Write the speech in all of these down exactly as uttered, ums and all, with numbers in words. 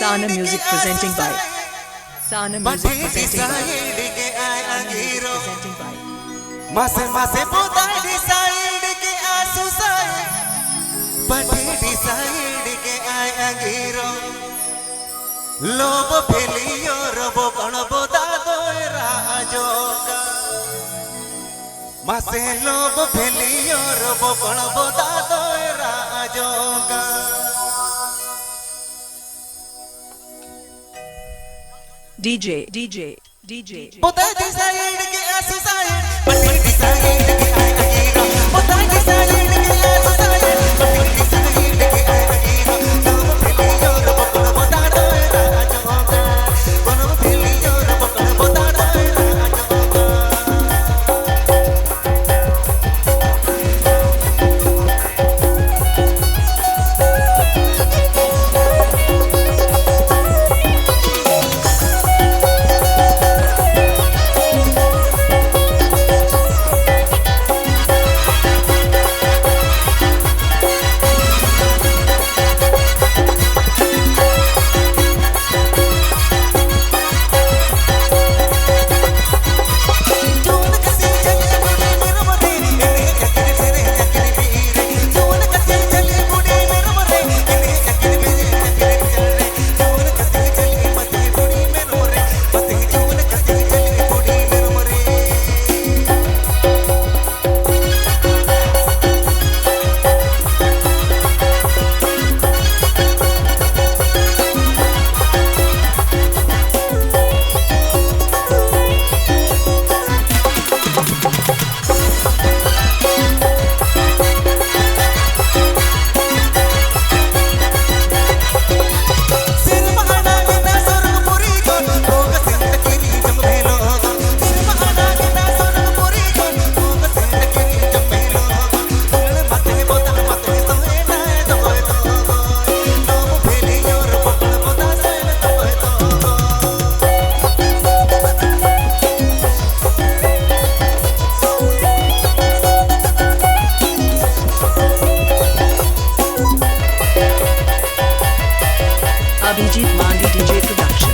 Sana Music presenting by Sana Music presenting by Sana Music presenting by. ᱢᱟᱥᱮ ᱢᱟᱥᱮ ᱵᱚᱫᱟᱭ decide ᱠᱮᱜᱼᱟ suicide, ᱯᱟᱹᱴᱷᱤ decide ᱠᱮᱜᱼᱟᱭ ᱟᱸᱜᱤᱨᱚᱜ᱾ Love failure ᱵᱚᱠᱚᱲ ᱵᱚᱫᱟ ᱫᱚᱭ ᱨᱟᱜ ᱡᱚᱝᱟ᱾ ᱢᱟᱥᱮ love failure ᱵᱚᱠᱚᱲ ᱵᱚᱫᱟ ᱫᱚᱭ ᱨᱟᱜ ᱡᱚᱝᱟ᱾ DJ, DJ, DJ. ᱵᱚᱫᱟᱭ decide ᱠᱮᱜᱼᱟ suicide, ᱯᱟᱹᱴᱷᱤ decide ᱠᱮᱜᱼᱟᱭ ᱟᱸᱜᱤᱨᱚᱜ᱾ ᱵᱚᱫᱟᱭ decide ᱠᱮᱜᱼᱟ suicide, ᱯᱟᱹᱴᱷᱤ decide ᱠᱮᱜᱼᱟᱭ ᱟᱸᱜᱤᱨᱚᱜ᱾ Love failure ᱵᱚᱠᱚᱲ ᱵᱚᱫᱟ ᱫᱚᱭ ᱨᱟᱜ ᱡᱚᱝᱟ᱾ Love failure ᱵᱚᱠᱚᱲ ᱵᱚᱫᱟ ᱫᱚᱭ ᱨᱟᱜ ᱡᱚᱝᱟ᱾ Abhijit Mandi D J Production.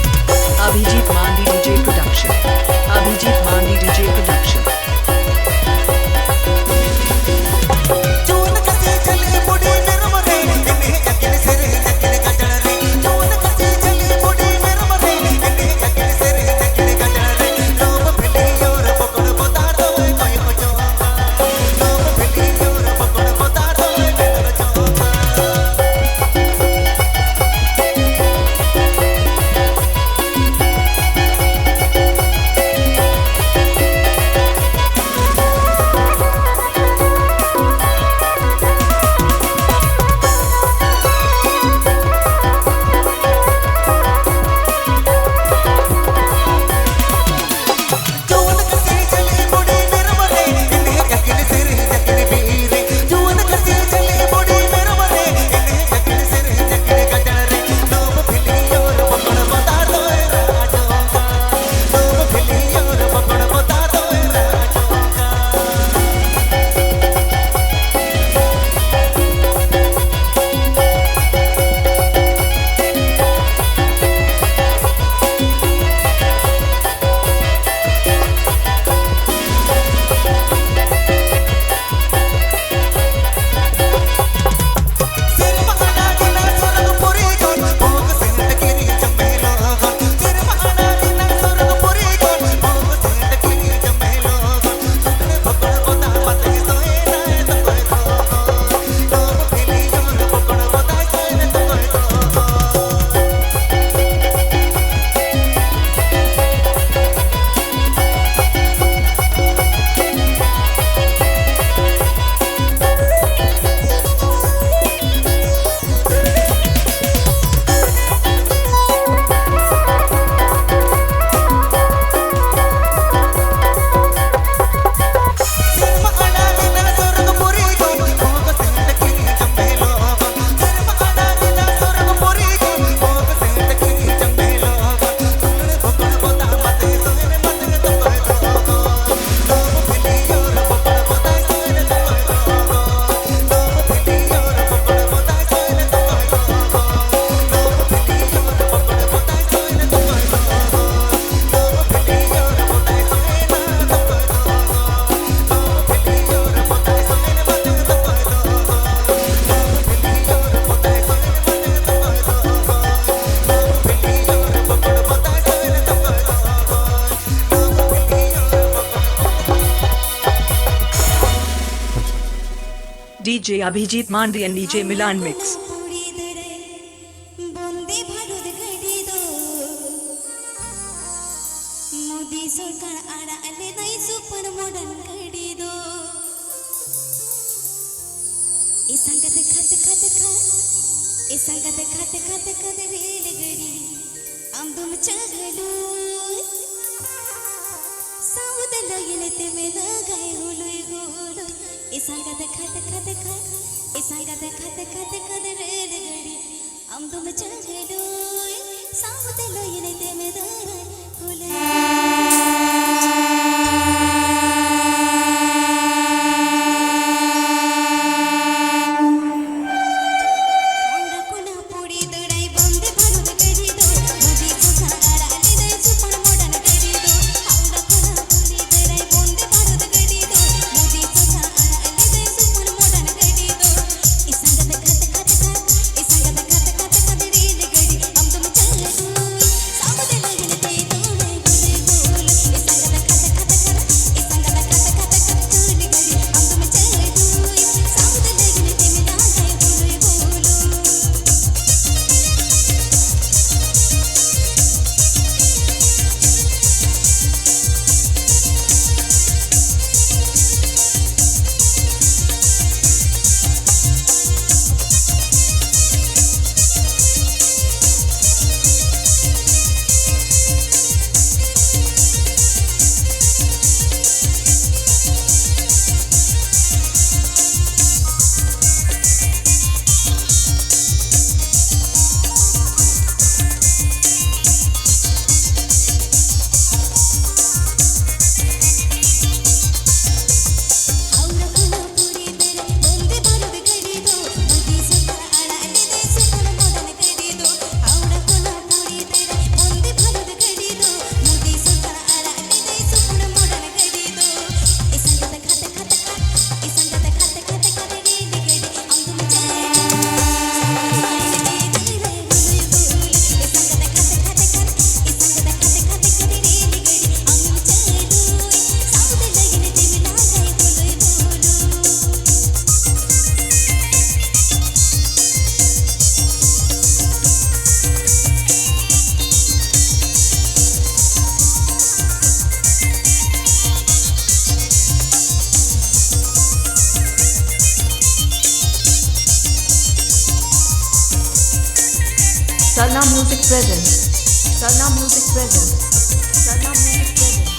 Abhijit Mandi D J Production. Abhijit Mandi D J Production. DJ Abhijit Manvi and DJ Milan Mix. ᱵᱚᱱᱫᱮ ᱵᱷᱟᱨᱚᱛ ᱜᱟᱹᱰᱤ ᱫᱚ ᱢᱳᱫᱤ ᱥᱚᱨᱠᱟᱨ ᱟᱲᱟᱜ ᱞᱮᱫᱟᱭ ᱥᱩᱯᱟᱨ ᱢᱚᱰᱟᱨᱱ ᱜᱟᱹᱰᱤ ᱫᱚ᱾ ᱮ ᱥᱟᱸᱜᱟᱛ ᱠᱷᱟᱛ ᱠᱷᱟᱛ ᱠᱷᱟᱛ, ᱮ ᱥᱟᱸᱜᱟᱛ ᱠᱷᱟᱛ ᱠᱷᱟᱛ ᱠᱷᱟᱛ ᱨᱮᱞ ᱜᱟᱹᱰᱤ ᱟᱢ ᱫᱚᱢ ᱪᱟᱹᱞᱩᱭ᱾ ᱥᱟᱶᱛᱮ ᱞᱟᱹᱭᱤᱱ ᱛᱮ ᱢᱮᱱᱟᱜᱟᱭ ᱦᱩᱞᱩᱭ ᱦᱩᱞᱩᱭ᱾ ᱮ ᱥᱟᱸᱜᱟᱛ ᱠᱷᱟᱛ ᱠᱷᱟᱛ ᱠᱷᱟᱛ, ᱮ ᱥᱟᱸᱜᱟᱛ ᱠᱷᱟᱛ ᱠᱷᱟᱛ ᱠᱷᱟᱛ ᱨᱮᱞ ᱜᱟᱹᱰᱤ ᱟᱢ ᱫᱚᱢ ᱪᱟᱹᱞᱩᱭ᱾ ᱥᱟᱶᱛᱮ ᱞᱟᱹᱭᱤᱱ ᱛᱮ ᱢᱮᱱᱟᱜᱟᱭ ᱦᱩᱞᱩᱭ᱾ Sarna Music presents. Sarna Music presents. Sarna Music presents.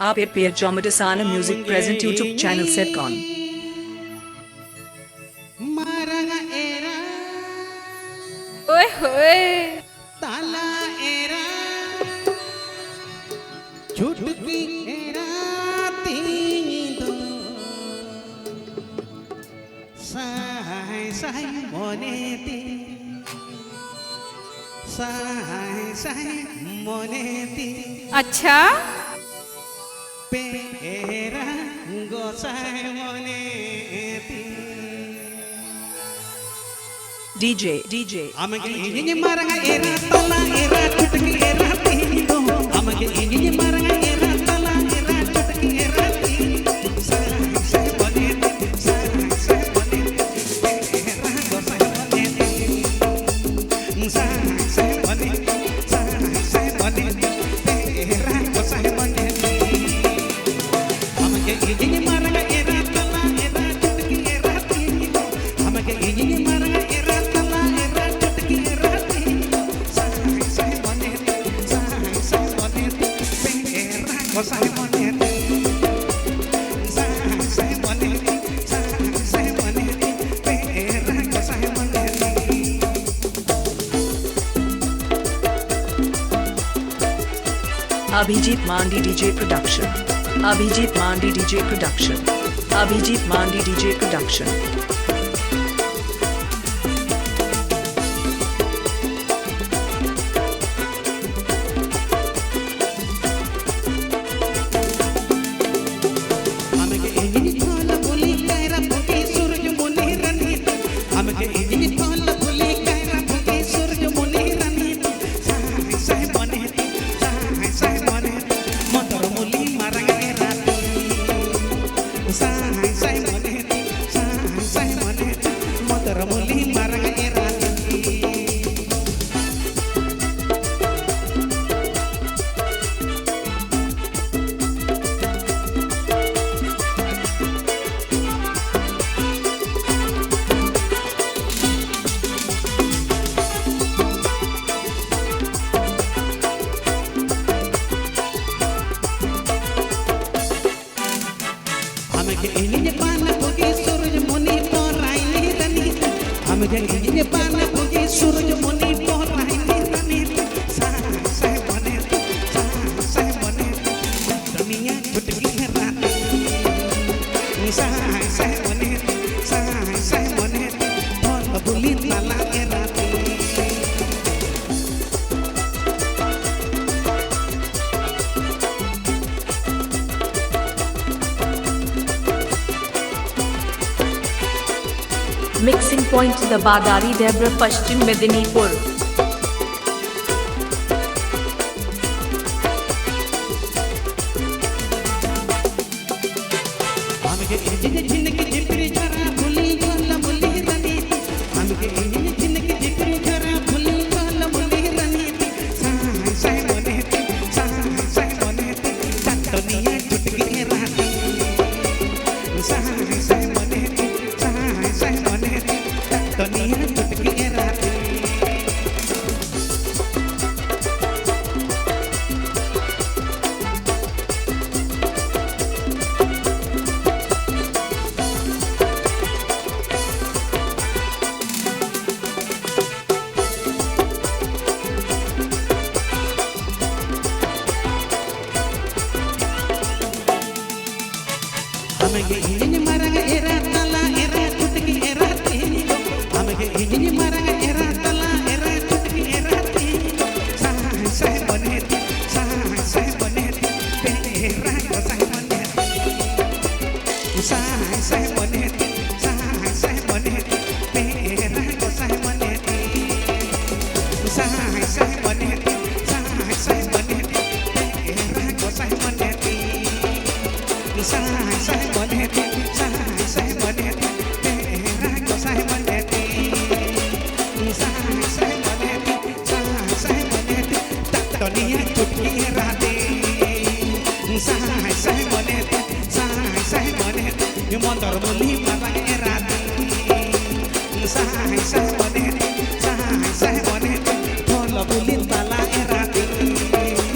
आप एपीएच जॉमेटो Sarna music present YouTube channel सेट कॉन। मारंगा एरा। ओए होए। ताला एरा। छुटकी एरा तीन दो। साई साई मोने ती। साई साई मोने ती। अच्छा। पेरा गोसाई मोने ती। DJ DJ. आमगे इंजिन मारंगा एरा तला एरा छुटकी एरा तीन दो। आमगे इंजिन मारंगा एरा तला एरा छुटकी एरा तीन दो। साई साई मोने ती। साई साई मोने ती। अभिजीत मांडी डीजे प्रोडक्शन। अभिजीत मांडी डीजे प्रोडक्शन। अभिजीत मांडी डीजे प्रोडक्शन। ᱤᱧᱤᱧ ᱯᱟᱱ ᱯᱩᱜᱤ ᱥᱩᱨᱩᱡᱽ ᱢᱩᱱᱤ ᱯᱚᱨᱟᱭᱱᱤ ᱨᱟᱱᱤ᱾ ᱟᱢ ᱜᱮ ᱤᱧᱤᱧ ᱯᱟᱱ ᱯᱩᱜᱤ ᱥᱩᱨᱩᱡᱽ ᱢᱩᱱᱤ ᱯᱚᱨᱟᱭᱱᱤ ᱨᱟᱱᱤ᱾ ᱥᱟᱭ ᱥᱟᱭ ᱢᱚᱱᱮ, ᱥᱟᱭ ᱥᱟᱭ ᱢᱚᱱᱮ, ᱫᱩᱱᱤᱭᱟ ᱪᱷᱩᱴᱠᱤ ᱨᱟᱱᱤ᱾ ᱥᱟᱭ ᱥᱟᱭ ᱢᱚᱱᱮ, ᱥᱟᱭ ᱥᱟᱭ ᱢᱚᱱᱮ, ᱯᱷᱚᱞ ᱵᱩᱞᱤ ᱛᱟᱞᱟ ᱮ ᱨᱟᱱᱤ᱾ Mixing point, the Badari Debra, Pashchim Medinipur. ᱟᱢᱜᱮ ᱤᱧᱤᱧ ᱡᱷᱤᱱᱠᱤ ᱡᱷᱤᱯᱤᱨ ᱡᱷᱟᱨᱟ ᱵᱷᱩᱞᱤ ᱜᱚᱞᱟ ᱵᱷᱩᱞᱤ ᱨᱟᱱᱤ᱾ ᱟᱢᱜᱮ ᱤᱧᱤᱧ ᱡᱷᱤᱱᱠᱤ ᱡᱷᱤᱯᱤᱨ ᱡᱷᱟᱨᱟ ᱵᱷᱩᱞᱤ ᱜᱚᱞᱟ ᱵᱷᱩᱞᱤ ᱨᱟᱱᱤ᱾ ᱥᱟᱭ ᱥᱟᱭ ᱢᱚᱱᱮ ᱛᱤᱧ, ᱥᱟᱭ ᱥᱟᱭ ᱢᱚᱱᱮ ᱛᱤᱧ, ᱪᱟᱸᱫᱚᱱᱤᱭᱟᱹ ᱪᱩᱴᱠᱤ ᱨᱟᱱᱤ᱾ ᱥᱟᱭ ᱥᱟᱭ ᱢᱚᱱᱮ ᱛᱤᱧ, ᱥᱟᱭ ᱥᱟᱭ ᱢᱚᱱᱮ ᱛᱤᱧ, ᱪᱟᱸᱫᱚᱱᱤᱭᱟᱹ ᱪᱩᱴᱠᱤ ᱨᱟᱱᱤ᱾ ᱟᱢᱜᱮ ᱤᱧᱤᱧ ᱢᱟᱨᱟᱝ ᱮᱨᱟ, ᱛᱟᱞᱟ ᱮᱨᱟ, ᱪᱷᱩᱴᱠᱤ ᱮᱨᱟ ᱛᱤᱧ ᱫᱚ᱾ ᱟᱢᱜᱮ ᱤᱧᱤᱧ ᱢᱟᱨᱟᱝ ᱮᱨᱟ, ᱛᱟᱞᱟ ᱮᱨᱟ, ᱪᱷᱩᱴᱠᱤ ᱮᱨᱟ ᱛᱤᱧ ᱫᱚ᱾ ᱥᱟᱭ ᱥᱟᱭ ᱢᱚᱱᱮ ᱛᱤᱧ, ᱥᱟᱭ ᱥᱟᱭ ᱢᱚᱱᱮ ᱛᱤᱧ, ᱯᱮ ᱮᱨᱟ ᱜᱚᱸᱥᱟᱭ ᱢᱚᱱᱮ ᱛᱤᱧ᱾ ᱥᱟᱭ ᱥᱟᱭ ᱢᱚᱱᱮ ᱛᱤᱧ, ᱥᱟᱭ ᱥᱟᱭ ᱢᱚᱱᱮ ᱛᱤᱧ, ᱯᱮ ᱮᱨᱟ ᱜᱚᱸᱥᱟᱭ ᱢᱚᱱᱮ ᱛᱤᱧ᱾ ᱥᱟᱭ ᱥᱟᱭ ᱢᱚᱱᱮ ᱛᱤᱧ, ᱥᱟᱭ ᱥᱟᱭ ᱢᱚᱱᱮ ᱛᱤᱧ, ᱯᱮ ᱮᱨᱟ ᱜᱚᱸᱥᱟᱭ ᱢᱚᱱᱮ ᱛᱤᱧ᱾ ᱥᱟᱭ ᱥᱟᱭ ᱢᱚᱱᱮ ᱛᱤᱧ, ᱥᱟᱭ ᱥᱟᱭ ᱢᱚᱱᱮ ᱛᱤᱧ, ᱯᱮ ᱮᱨᱟ ᱜᱚᱸᱥᱟᱭ ᱢᱚᱱᱮ ᱛᱤᱧ᱾ ᱥᱟᱭ ᱥᱟᱭ ᱢᱚᱱᱮ ᱛᱤᱧ, ᱥᱟᱭ ᱥᱟᱭ ᱢᱚᱱᱮ ᱛᱤᱧ, ᱪᱟᱸᱫᱚᱱᱤᱭᱟᱹ ᱪᱩᱴᱠᱤ ᱮᱨᱟ ᱛᱤᱧ᱾ ᱥᱟᱭ ᱥᱟᱭ ᱢᱚᱱᱮ ᱛᱤᱧ, ᱥᱟᱭ ᱥᱟᱭ ᱢᱚᱱᱮ ᱛᱤᱧ, ᱢᱚᱱᱫᱚᱨ ᱢᱩᱞᱤ ᱢᱟᱨᱟᱝ ᱮᱨᱟ ᱛᱤᱧ᱾ ᱥᱟᱭ ᱥᱟᱭ ᱢᱚᱱᱮ ᱛᱤᱧ, ᱥᱟᱭ ᱥᱟᱭ ᱢᱚᱱᱮ ᱛᱤᱧ, ᱯᱷᱚᱞ ᱵᱩᱞᱤ ᱛᱟᱞᱟ ᱮᱨᱟ ᱛᱤᱧ᱾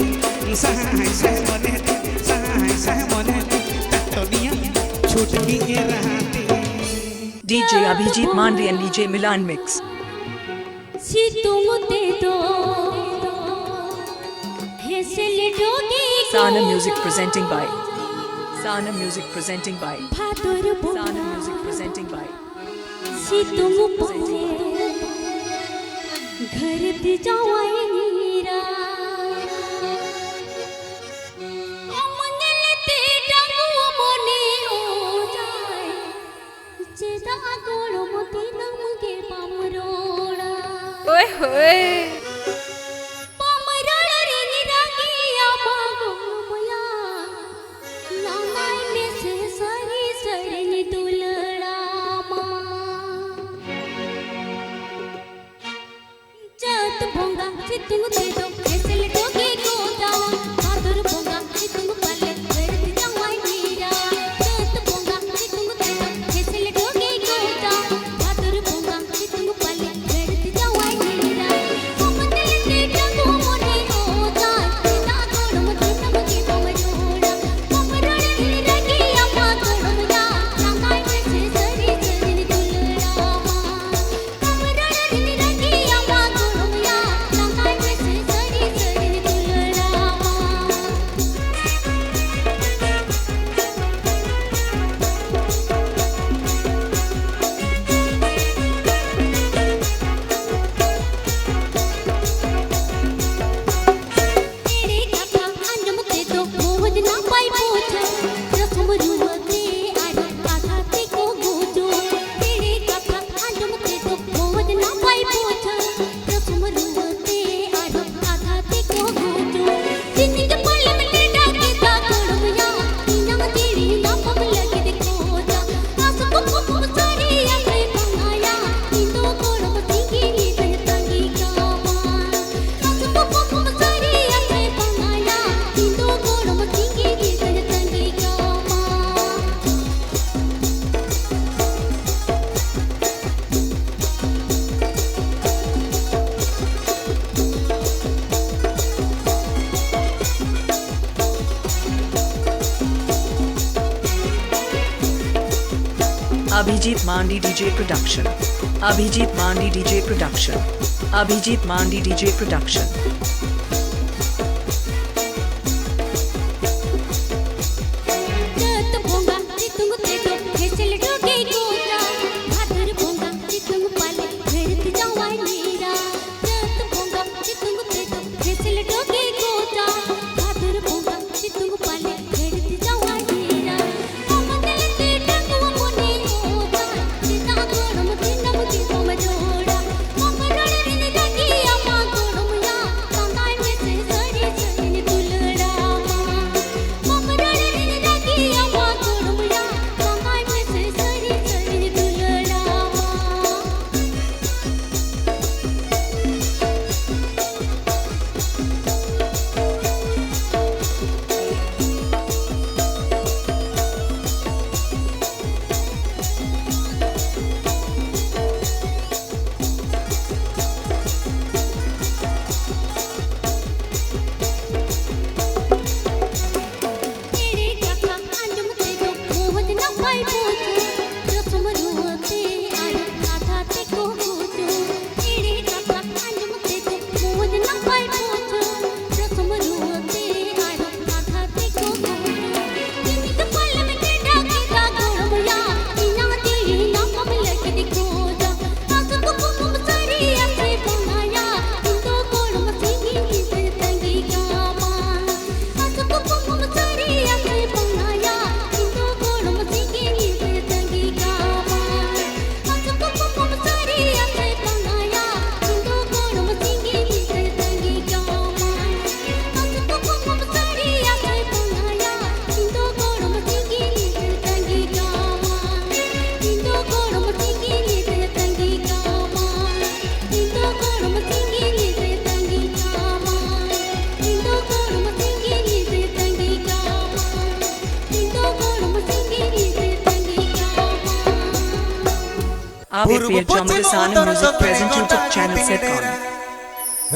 ᱥᱟᱭ ᱥᱟᱭ ᱢᱚᱱᱮ ᱛᱤᱧ, ᱥᱟᱭ ᱥᱟᱭ ᱢᱚᱱᱮ ᱛᱤᱧ, ᱪᱟᱸᱫᱚᱱᱤᱭᱟᱹ DJ Abhijit Manvi and DJ Milan Mix. ᱥᱤᱛᱩᱝ ᱛᱮᱫᱚ ᱦᱮᱸᱥᱮᱞ ᱰᱚᱜᱮ Sana Music presenting by Sana Music presenting by ᱵᱷᱟᱫᱚᱨ ᱵᱚᱸᱜᱟ Sana Music presenting by ᱥᱤᱛᱩᱝ ᱯᱟᱞᱮ ᱜᱷᱟᱹᱨᱫᱤ ᱡᱟᱶᱟᱭ ᱧᱤᱨᱟ᱾ ᱟᱢ ᱧᱮᱞᱛᱮ ᱰᱟᱺᱜᱩᱣᱟᱹ ᱢᱚᱱᱮ ᱚᱡᱟᱭ, ᱪᱮᱫᱟᱜ ᱜᱚᱲᱚᱢ ᱫᱤᱱᱟᱹᱢ ᱜᱮ ᱵᱟᱢ ᱨᱚᱲᱟ? ᱳᱭ ᱦᱳᱭ᱾ ᱵᱟᱢ ᱨᱚᱲ ᱨᱮᱧ ᱨᱟᱹᱜᱤᱭᱟᱢᱟ ᱜᱚᱲᱚᱢᱭᱟ, ᱞᱟᱸᱫᱟᱭ ᱢᱮᱥᱮ ᱥᱟᱹᱨᱤ ᱥᱟᱹᱨᱤᱧ ᱫᱩᱞᱟᱹᱲᱟᱢᱟ᱾ ᱪᱟᱹᱛ ᱵᱚᱸᱜᱟ ᱥᱤᱛᱩᱝ ᱛᱮᱫᱚ ᱦᱮᱸᱥᱮᱞ ᱰᱚᱜᱮ ᱜᱚᱫᱟ᱾ ᱵᱷᱟᱫᱚᱨ ᱵᱚᱸᱜᱟ ᱥᱤᱛᱩᱝ ᱯᱟᱞᱮ ᱵᱟᱹᱨᱰᱩ ᱡᱟᱶᱟᱭ ᱧᱤᱨᱟ᱾ ᱪᱟᱹᱛ ᱵᱚᱸᱜᱟ ᱥᱤᱛᱩᱝ ᱛᱮᱫᱚ ᱦᱮᱸᱥᱮᱞ ᱰᱚᱜᱮ ᱜᱚᱫᱟ᱾ ᱵᱷᱟᱫᱚᱨ ᱵᱚᱸᱜᱟ ᱥᱤᱛᱩᱝ ᱯᱟᱞᱮ ᱵᱟᱹᱨᱰᱩ ᱡᱟᱶᱟᱭ ᱧᱤᱨᱟ᱾ ᱠᱚᱢ ᱧᱮᱞᱛᱮ ᱰᱟᱺᱜᱩᱣᱟᱹ ᱢᱚᱱᱮ ᱚᱡᱟᱭ, ᱪᱮᱫᱟᱜ ᱜᱚᱲᱚᱢ ᱫᱤᱱᱟᱹᱢ ᱜᱮ ᱵᱟᱢ ᱨᱚᱲᱟ? ᱵᱟᱢ ᱨᱚᱲ ᱨᱮᱧ ᱨᱟᱹᱜᱤᱭᱟᱢᱟ ᱜᱚᱲᱚᱢᱭᱟ, ᱞᱟᱸᱫᱟᱭ ᱢᱮᱥᱮ ᱥᱟᱹᱨᱤ ᱥᱟᱹᱨᱤᱧ ᱫᱩᱞᱟᱹᱲᱟᱢᱟ᱾ ᱮᱲᱮ ᱠᱟᱛᱷᱟ ᱟᱸᱡᱚᱢ ᱛᱮᱫᱚ ᱢᱚᱡᱽ ᱱᱟᱯᱟᱭ ᱵᱩᱡᱷᱟᱹᱜ, ᱨᱚᱥᱢ ᱨᱩᱣᱟᱹ ᱛᱮ ᱟᱨ ᱟᱫᱷᱟ ᱛᱮᱠᱚ ᱜᱩᱡᱩᱜ᱾ ᱮᱲᱮ ᱠᱟᱛᱷᱟ ᱟᱸᱡᱚᱢ ᱛᱮᱫᱚ ᱢᱚᱡᱽ ᱱᱟᱯᱟᱭ ᱵᱩᱡᱷᱟᱹᱜ, ᱨᱚᱥᱢ ᱨᱩᱣᱟᱹ ᱛᱮ ᱟᱨ ᱟᱫᱷᱟ ᱛᱮᱠᱚ ᱜᱩᱡᱩᱜ᱾ ᱛᱤᱱ ᱜᱮ ᱯᱟᱞᱮᱢ ᱞᱮᱰᱟ ᱠᱮᱫᱟ ᱜᱚᱲᱚᱢᱭᱟ, ᱤᱧᱟᱜ ᱡᱤᱣᱤ ᱧᱟᱯᱟᱢ ᱞᱟᱹᱜᱤᱫ ᱠᱷᱚᱡᱟ᱾ ᱟᱥ ᱠᱩᱠᱢᱩ ᱥᱟᱹᱨᱤᱭᱟ ᱥᱮ ᱵᱟᱝᱟᱭᱟ, ᱤᱧ ᱫᱚ ᱜᱚᱲᱚᱢ ᱥᱤᱸᱜᱤ ᱧᱤᱫᱟᱹᱧ ᱛᱟᱺᱜᱤ ᱠᱟᱢᱟ᱾ Abhijit Mandi D J Production. Abhijit Mandi D J Production. Abhijit Mandi D J Production. ᱪᱟᱹᱛ ᱵᱚᱸᱜᱟ ᱥᱤᱛᱩᱝ ᱛᱮᱫᱚ ᱦᱮᱸᱥᱮᱞ ᱰᱚᱜᱮ ᱜᱚᱫᱟ᱾ ᱵᱷᱟᱫᱚᱨ ᱵᱚᱸᱜᱟ ᱥᱤᱛᱩᱝ ᱯᱟᱞᱮ ᱫᱷᱟᱹᱨᱛᱤ ᱡᱟᱶᱟᱭ ᱧᱤᱨᱟ᱾ ᱪᱟᱹᱛ ᱵᱚᱸᱜᱟ ᱥᱤᱛᱩᱝ ᱛᱮᱫᱚ ᱦᱮᱸᱥᱮᱞ ᱰᱚᱜᱮ ᱜᱚᱫᱟ᱾ ᱵᱷᱟᱫᱚᱨ ᱵᱚᱸᱜᱟ ᱥᱤᱛᱩᱝ ᱯᱟᱞᱮ ᱫᱷᱟᱹᱨᱛᱤ ᱡᱟᱶᱟᱭ ᱧᱤᱨᱟ᱾ ᱟᱢ ᱧᱮᱞᱛᱮ ᱰᱟᱺᱜᱩᱣᱟᱹ ᱢᱚᱱᱮ ᱚᱛᱟ᱾ ᱪᱮᱫᱟᱜ ᱜᱚᱲᱚᱢ ᱫᱤᱱᱟᱹᱢ ᱫᱤᱱ ᱵᱟᱢ ᱨᱚᱲᱟ? ᱵᱟᱢ ᱨᱚᱲ ᱨᱤᱧ ᱨᱟᱹᱜᱤᱭᱟᱢᱟ ᱜᱚᱲᱚᱢ ᱭᱟ᱾ ᱞᱟᱸᱫᱟᱭ ᱢᱮᱥᱮ ᱥᱟᱹᱨᱤ ᱥᱟᱹᱨᱤᱧ ᱫᱩᱞᱟᱹᱲᱟᱢᱟ᱾ ᱵᱟᱢ ᱨᱚᱲ ᱨᱤᱧ ᱨᱟᱹᱜᱤᱭᱟᱢᱟ ᱜᱚᱲᱚᱢ ᱭᱟ᱾ ᱞᱟᱸᱫᱟᱭ ᱢᱮᱥᱮ ᱥᱟᱹᱨᱤ ᱥᱟᱹᱨᱤᱧ ᱫᱩᱞᱟᱹᱲᱟᱢᱟ᱾ ᱮᱲᱮ ᱠᱟᱛᱷᱟ ᱟᱸᱡᱚᱢ ᱛᱮᱫᱚ ᱢᱚᱡᱽ ᱱᱟᱯᱟᱭ ᱵᱩᱡᱷᱟᱹᱜ᱾ ᱡᱚᱛᱚᱢ ᱨᱩᱣᱟᱹ ᱛᱮ ᱟᱨ ᱠᱟᱛᱷᱟ ᱛᱮᱠᱚ ᱜᱩᱡᱩᱜ᱾ ᱮᱲᱮ ᱠᱟᱛᱷᱟ ᱟᱸᱡᱚᱢ ᱛᱮᱫᱚ ᱢᱚᱡᱽ ᱱᱟᱯᱟᱭ ᱵᱩᱡᱷᱟᱹᱜ᱾ ᱡᱚᱛᱚᱢ ᱨᱩᱣᱟᱹ ᱛᱮ ᱟᱨ ᱠᱟᱛᱷᱟ ᱛᱮᱠᱚ ᱜᱩᱡᱩᱜ᱾ ᱤᱧ ᱫᱚ ᱯᱟᱞᱮᱢ ᱜᱮᱰᱟ ᱜᱮᱰᱟ ᱜᱚᱲᱚᱢ ᱭᱟ᱾ ᱤᱧᱟᱜ ᱡᱤᱣᱤ ᱧᱟᱢ ᱞᱟᱹᱜᱤᱫ ᱠᱷᱚᱡᱟ᱾ ᱟᱥ ᱠᱩᱠᱢᱩᱢ ᱥᱟᱹᱨᱤᱭᱟ ᱥᱮ ᱵᱟᱝᱟᱭᱟ? ᱤᱧ ᱫᱚ ᱜᱚᱲᱚᱢ ᱥᱤᱸᱜᱤ ᱧᱤᱫᱟᱹ ᱛᱟᱺᱜᱤ ᱠᱟᱢᱟ᱾ ᱟᱥ ᱠᱩᱠᱢᱩᱢ ᱥᱟᱹᱨᱤᱭᱟ ᱥᱮ ᱵᱟᱝᱟᱭᱟ? ᱤᱧ ᱫᱚ ᱜᱚᱲᱚᱢ ᱥᱤᱸᱜᱤ ᱧᱤᱫᱟᱹ ᱛᱟᱺᱜᱤ ᱠᱟᱢᱟ᱾ ᱟᱥ ᱠᱩᱠᱢᱩᱢ ᱥᱟᱹᱨᱤᱭᱟ ᱥᱮ ᱵᱟᱝᱟᱭᱟ? ᱤᱧ ᱫᱚ ᱜᱚᱲᱚᱢ ᱥᱤᱸᱜᱤ ᱧᱤᱫᱟᱹ ᱛᱟᱺᱜᱤ ᱠᱟᱢᱟ᱾ ᱟᱥ ᱠᱩᱠᱢᱩᱢ ᱥᱟᱹᱨᱤᱭᱟ ᱥᱮ ᱵᱟᱝᱟᱭᱟ? ᱤᱧ ᱫᱚ ᱜᱚᱲᱚᱢ ᱥᱤᱸᱜᱤ ᱧᱤᱫᱟᱹ ᱛᱟᱺᱜᱤ ᱠᱟᱢᱟ᱾ ᱤᱧ ᱫᱚ ᱜᱚᱲᱚᱢ ᱥᱤᱸᱜᱤ ᱧᱤᱫᱟᱹ ᱛᱟᱺᱜᱤ ᱠᱟᱢᱟ᱾ ᱤᱧ ᱫᱚ ᱜᱚᱲᱚᱢ ᱥᱤᱸᱜᱤ ᱧᱤᱫᱟᱹ ᱛᱟᱺᱜᱤ ᱠᱟᱢᱟ᱾ ᱤᱧ ᱫᱚ ᱜᱚᱲᱚᱢ ᱥᱤᱸᱜᱤ ᱧᱤᱫᱟᱹ ᱛᱟᱺᱜᱤ ᱠᱟᱢᱟ᱾ ᱤᱧ ᱫᱚ ᱜᱚᱲᱚᱢ ᱥᱤᱸᱜᱤ ᱧᱤᱫᱟᱹ ᱛᱟᱺᱜᱤ ᱠᱟᱢᱟ᱾ आप एपीएल चौमलिसान म्यूजिक प्रेजेंट YouTube चैनल से कॉल।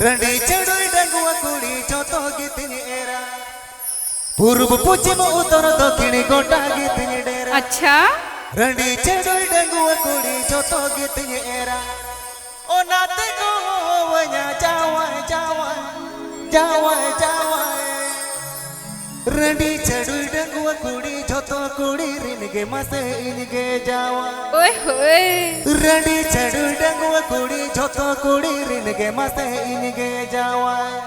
ᱨᱟᱺᱰᱤ ᱪᱟᱹᱰᱩᱭ ᱰᱟᱺᱜᱩᱣᱟᱹ ᱠᱩᱲᱤ ᱡᱚᱛᱚ ᱜᱮ ᱛᱤᱧ ᱮᱨᱟ᱾ ᱯᱩᱨᱩᱵ ᱯᱚᱪᱷᱤᱢ ᱩᱛᱛᱚᱨ ᱫᱚᱠᱷᱤᱱ ᱜᱚᱴᱟ ᱜᱮ ᱛᱤᱧ ᱰᱮᱨᱟ᱾ ᱟᱪᱪᱷᱟ᱾ ᱨᱟᱺᱰᱤ ᱪᱟᱹᱰᱩᱭ ᱰᱟᱺᱜᱩᱣᱟᱹ ᱠᱩᱲᱤ ᱡᱷᱚᱛᱚ ᱜᱮ ᱛᱤᱧ ᱮᱨᱟ, ᱚᱱᱟ ᱛᱮᱠᱚ ᱦᱚᱦᱚᱣᱟᱹᱧᱟ ᱡᱟᱶᱟᱭ, ᱡᱟᱶᱟᱭ, ᱡᱟᱶᱟᱭ, ᱡᱟᱶᱟᱭ᱾ ᱨᱟᱺᱰᱤ ᱪᱟᱹᱰᱩᱭ ᱰᱟᱺᱜᱩᱣᱟᱹ ᱠᱩᱲᱤ ᱡᱷᱚᱛᱚ ᱠᱩᱲᱤ ᱨᱤᱱ ᱜᱮ ᱢᱟᱥᱮ ᱤᱧ ᱜᱮ ᱡᱟᱶᱟᱭ᱾ ᱳᱭ ᱦᱳᱭ᱾ ᱨᱟᱺᱰᱤ ᱪᱟᱹᱰᱩᱭ ᱰᱟᱺᱜᱩᱣᱟᱹ ᱠᱩᱲᱤ ᱡᱷᱚᱛᱚ ᱠᱩᱲᱤ ᱨᱤᱱ ᱜᱮ ᱢᱟᱥᱮ ᱤᱧ ᱜᱮ ᱡᱟᱶᱟᱭ᱾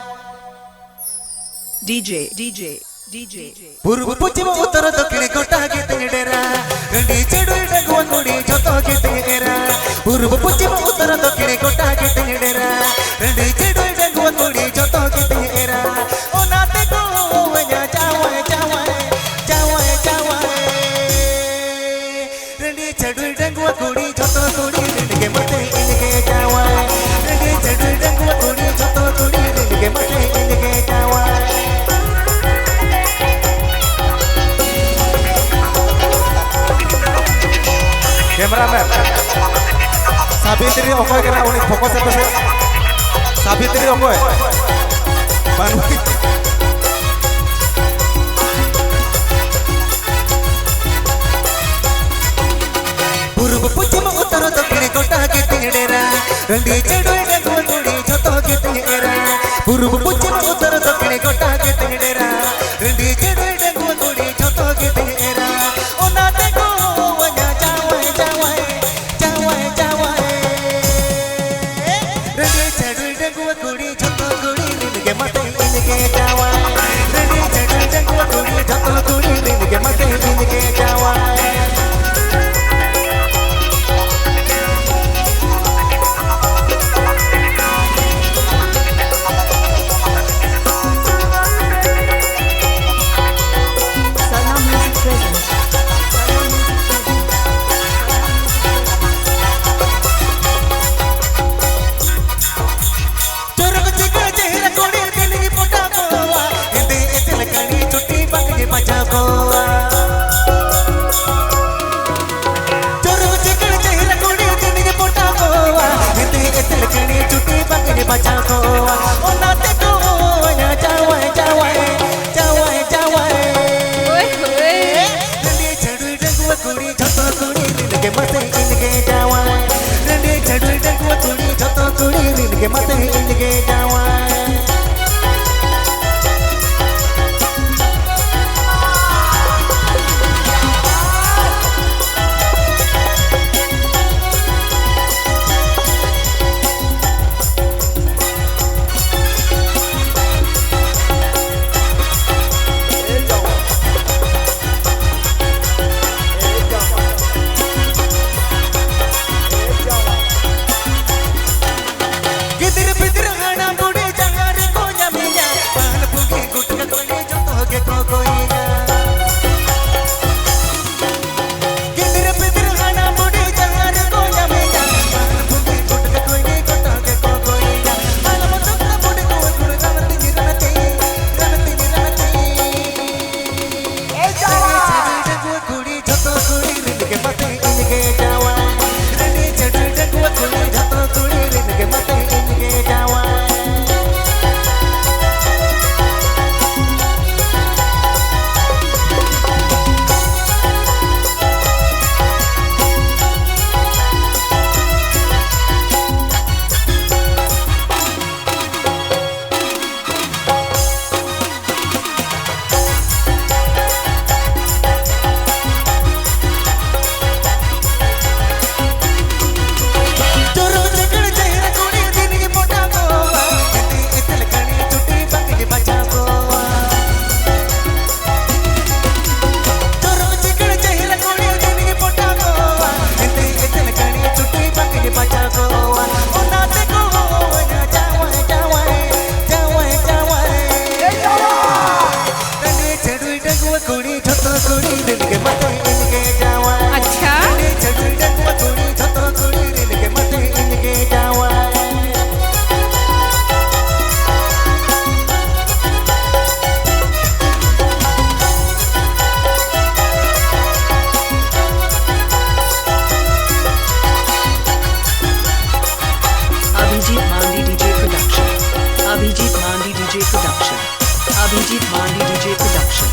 DJ, DJ, DJ. ᱯᱩᱨᱩᱵ ᱯᱚᱪᱷᱤᱢ ᱩᱛᱛᱚᱨ ᱫᱚᱠᱷᱤᱱ ᱜᱚᱴᱟ ᱜᱮ ᱛᱤᱧ ᱰᱮᱨᱟ, ᱨᱟᱺᱰᱤ ᱪᱟᱹᱰᱩᱭ ᱰᱟᱺᱜᱩᱣᱟᱹ ᱠᱩᱲᱤ ᱡᱷᱚᱛᱚ ᱜᱮ ᱛᱤᱧ ᱮᱨᱟ᱾ ᱯᱩᱨᱩᱵ ᱯᱚᱪᱷᱤᱢ ᱩᱛᱛᱚᱨ ᱫᱚᱠᱷᱤᱱ ᱜᱚᱴᱟ ᱜᱮ ᱛᱤᱧ ᱰᱮᱨᱟ, ᱨᱟᱺᱰᱤ ᱪᱟᱹᱰᱩᱭ ᱰᱟᱺᱜᱩᱣᱟᱹ ᱠᱩᱲᱤ ᱡᱷᱚᱛᱚ ᱜᱮ ᱛᱤᱧ ᱮᱨᱟ᱾ ᱚᱱᱟ ᱛᱮᱠᱚ ᱦᱚᱦᱚᱣᱟᱹᱧᱟ ᱡᱟᱶᱟᱭ, ᱡᱟᱶᱟᱭ, ᱡᱟᱶᱟᱭ, ᱡᱟᱶᱟᱭ᱾ ᱨᱟᱺᱰᱤ ᱪᱟᱹᱰᱩᱭ ᱰᱟᱺᱜᱩᱣᱟᱹ ᱠᱩᱲᱤ ᱡᱷᱚᱛᱚ ᱠᱩᱲᱤ ᱨᱤᱱ ᱜᱮ ᱢᱟᱥᱮ ᱤᱧ ᱜᱮ ᱡᱟᱶᱟᱭ᱾ ᱨᱟᱺᱰᱤ ᱪᱟᱹᱰᱩᱭ ᱰᱟᱺᱜᱩᱣᱟᱹ ᱠᱩᱲᱤ ᱡᱷᱚᱛᱚ ᱠᱩᱲᱤ ᱨᱤᱱ ᱜᱮ ᱢᱟᱥᱮ ᱤᱧ ᱜᱮ ᱡᱟᱶᱟᱭ᱾ Cameraman, ᱥᱟᱵᱤᱛᱨᱤ ᱚᱠᱚᱭ ᱠᱟᱱᱟ? ᱩᱱᱤ focus ᱮ ᱯᱮᱥᱮ᱾ ᱥᱟᱵᱤᱛᱨᱤ ᱚᱠᱚᱭ? ᱵᱟᱹᱱᱩᱭ᱾ ᱯᱩᱨᱩᱵ ᱯᱚᱪᱷᱤᱢ ᱩᱛᱛᱚᱨ ᱫᱚᱠᱷᱤᱱ ᱜᱚᱴᱟ ᱜᱮ ᱛᱤᱧ ᱰᱮᱨᱟ, ᱨᱟᱺᱰᱤ ᱪᱟᱹᱰᱩᱭ ᱰᱟᱺᱜᱩᱣᱟᱹ ᱠᱩᱲᱤ ᱡᱷᱚᱛᱚ ᱜᱮ ᱛᱤᱧ ᱮᱨᱟ᱾ ᱯᱩᱨᱩᱵ ᱯᱚᱪᱷᱤᱢ ᱩᱛᱛᱚᱨ ᱫᱚᱠᱷᱤᱱ ᱜᱚᱴᱟ ᱜᱮ ᱛᱤᱧ ᱰᱮᱨᱟ, ᱨᱟᱺᱰᱤ ᱪᱟᱹᱰᱩᱭ ᱰᱟᱺᱜᱩᱣᱟᱹ ᱠᱩᱲᱤ ᱡᱷᱚᱛᱚ ᱜᱮ ᱛᱤᱧ ᱮᱨᱟ᱾ ᱚᱱᱟ ᱛᱮᱠᱚ ᱦᱚᱦᱚᱣᱟᱹᱧᱟ ᱡᱟᱶᱟᱭ, ᱡᱟᱶᱟᱭ, ᱡᱟᱶᱟᱭ, ᱡᱟᱶᱟᱭ᱾ ᱨᱟᱺᱰᱤ ᱪᱟᱹᱰᱩᱭ ᱰᱟᱺᱜᱩᱣᱟᱹ ᱠᱩᱲᱤ ᱡᱷᱚᱛᱚ ᱠᱩᱲᱤ ᱨᱤᱱ ᱜᱮ ᱢᱟᱥᱮ ᱤᱧ ᱜᱮ ᱡᱟᱶᱟᱭ᱾ ᱨᱟᱺᱰᱤ ᱪᱟᱹᱰᱩᱭ ᱰᱟᱺᱜᱩᱣᱟᱹ ᱠᱩᱲᱤ ᱡᱷᱚᱛᱚ ᱠᱩᱲᱤ ᱨᱤᱱ ᱜᱮ ᱢᱟᱥᱮ ᱤᱧ ᱜᱮ ᱡᱟᱶᱟᱭ᱾ ᱢᱟᱛᱮ ᱤᱧ ᱜᱮ ᱡᱟᱶᱟᱭ᱾ ᱜᱤᱫᱽᱨᱟᱹ ᱯᱤᱫᱽᱨᱟᱹ ᱦᱟᱲᱟᱢ ᱵᱩᱰᱷᱤ ᱡᱟᱦᱟᱸ ᱨᱮᱠᱚ ᱧᱟᱢᱤᱧᱟ, ᱯᱟᱱ ᱯᱩᱸᱜᱤ ᱜᱩᱴᱠᱟᱹ ᱠᱚ ᱡᱚᱛᱚ ᱜᱮᱠᱚ ᱜᱚᱭᱤᱧᱟ᱾ ᱜᱤᱫᱽᱨᱟᱹ ᱯᱤᱫᱽᱨᱟᱹ ᱦᱟᱲᱟᱢ ᱵᱩᱰᱷᱤ ᱡᱟᱦᱟᱸ ᱨᱮᱠᱚ ᱧᱟᱢᱤᱧᱟ, ᱯᱟᱱ ᱯᱩᱸᱜᱤ ᱜᱩᱴᱠᱟᱹ ᱠᱚ ᱜᱚᱭᱤᱧᱟ, ᱜᱚᱴᱟ ᱜᱮᱠᱚ ᱜᱚᱭᱤᱧᱟ᱾ ᱟᱞᱚᱢ ᱪᱚᱠᱟ ᱵᱩᱰᱷᱤ ᱠᱚ ᱠᱩᱲᱤ ᱨᱟᱱᱛᱤ ᱨᱟᱱᱛᱤ, ᱨᱟᱱᱛᱤ ᱨᱟᱱᱛᱤ᱾ ᱮ ᱡᱟᱶᱟᱭ! ᱰᱟᱺᱜᱩᱣᱟᱹ ᱠᱩᱲᱤ ᱡᱷᱚᱛᱚ ᱠᱩᱲᱤ ᱨᱤᱱ ᱜᱮ ᱢᱟᱛᱮ ᱤᱧ ᱜᱮ ᱡᱟᱶᱟᱭ᱾ ᱨᱟᱺᱰᱤ ᱪᱷᱟᱹᱰᱣᱤ ᱰᱟᱺᱜᱩᱣᱟᱹ ᱠᱩᱲᱤ ᱡᱷᱚᱛᱚ ᱠᱩᱲᱤ ᱨᱤᱱ ᱜᱮ ᱢᱟᱛᱮ ᱤᱧ ᱜᱮ ᱡᱟᱶᱟᱭ᱾ ᱪᱚᱨᱚᱠ ᱪᱤᱠᱟᱹᱲ ᱪᱮᱦᱨᱟ ᱠᱩᱲᱤ ᱫᱤᱱ ᱜᱮ ᱯᱚᱴᱟᱣ ᱠᱚᱣᱟ, ᱦᱤᱸᱫᱤ ᱤᱛᱟᱹ ᱞᱮᱠᱟᱱᱤ ᱪᱩᱴᱤ ᱵᱟᱝ ᱜᱮ ᱵᱟᱪᱷᱟᱣ ᱠᱚᱣᱟ᱾ ᱪᱚᱨᱚᱠ ᱪᱤᱠᱟᱹᱲ ᱪᱮᱦᱨᱟ ᱠᱩᱲᱤ ᱫᱤᱱ ᱜᱮ ᱯᱚᱴᱟᱣ ᱠᱚᱣᱟ, ᱦᱤᱸᱫᱤ ᱤᱛᱟᱹ ᱞᱮᱠᱟᱱᱤ ᱪᱩᱴᱤ ᱵᱟᱝ ᱜᱮ ᱵᱟᱪᱷᱟᱣ ᱠᱚᱣᱟ᱾ ᱚᱱᱟ ᱛᱮᱠᱚ ᱦᱚᱦᱚᱣᱟᱹᱧᱟ ᱡᱟᱶᱟᱭ, ᱡᱟᱶᱟᱭ, ᱡᱟᱶᱟᱭ, ᱡᱟᱶᱟᱭ᱾ ᱨᱟᱺᱰᱤ ᱪᱷᱟᱹᱰᱣᱤ ᱰᱟᱺᱜᱩᱣᱟᱹ ᱠᱩᱲᱤ ᱡᱷᱚᱛᱚ ᱠᱩᱲᱤ ᱨᱤᱱ ᱜᱮ ᱢᱟᱛᱮ ᱤᱧ ᱜᱮ ᱡᱟᱶᱟᱭ᱾ ᱟᱪᱪᱷᱟ᱾ ᱨᱟᱺᱰᱤ ᱪᱷᱟᱹᱰᱣᱤ ᱰᱟᱺᱜᱩᱣᱟᱹ ᱠᱩᱲᱤ ᱡᱷᱚᱛᱚ ᱠᱩᱲᱤ ᱨᱤᱱ ᱜᱮ ᱢᱟᱛᱮ ᱤᱧ ᱜᱮ ᱡᱟᱶᱟᱭ᱾ Abhijit Mandi D J Production. Abhijit Mandi D J Production. Abhijit Mandi D J Production.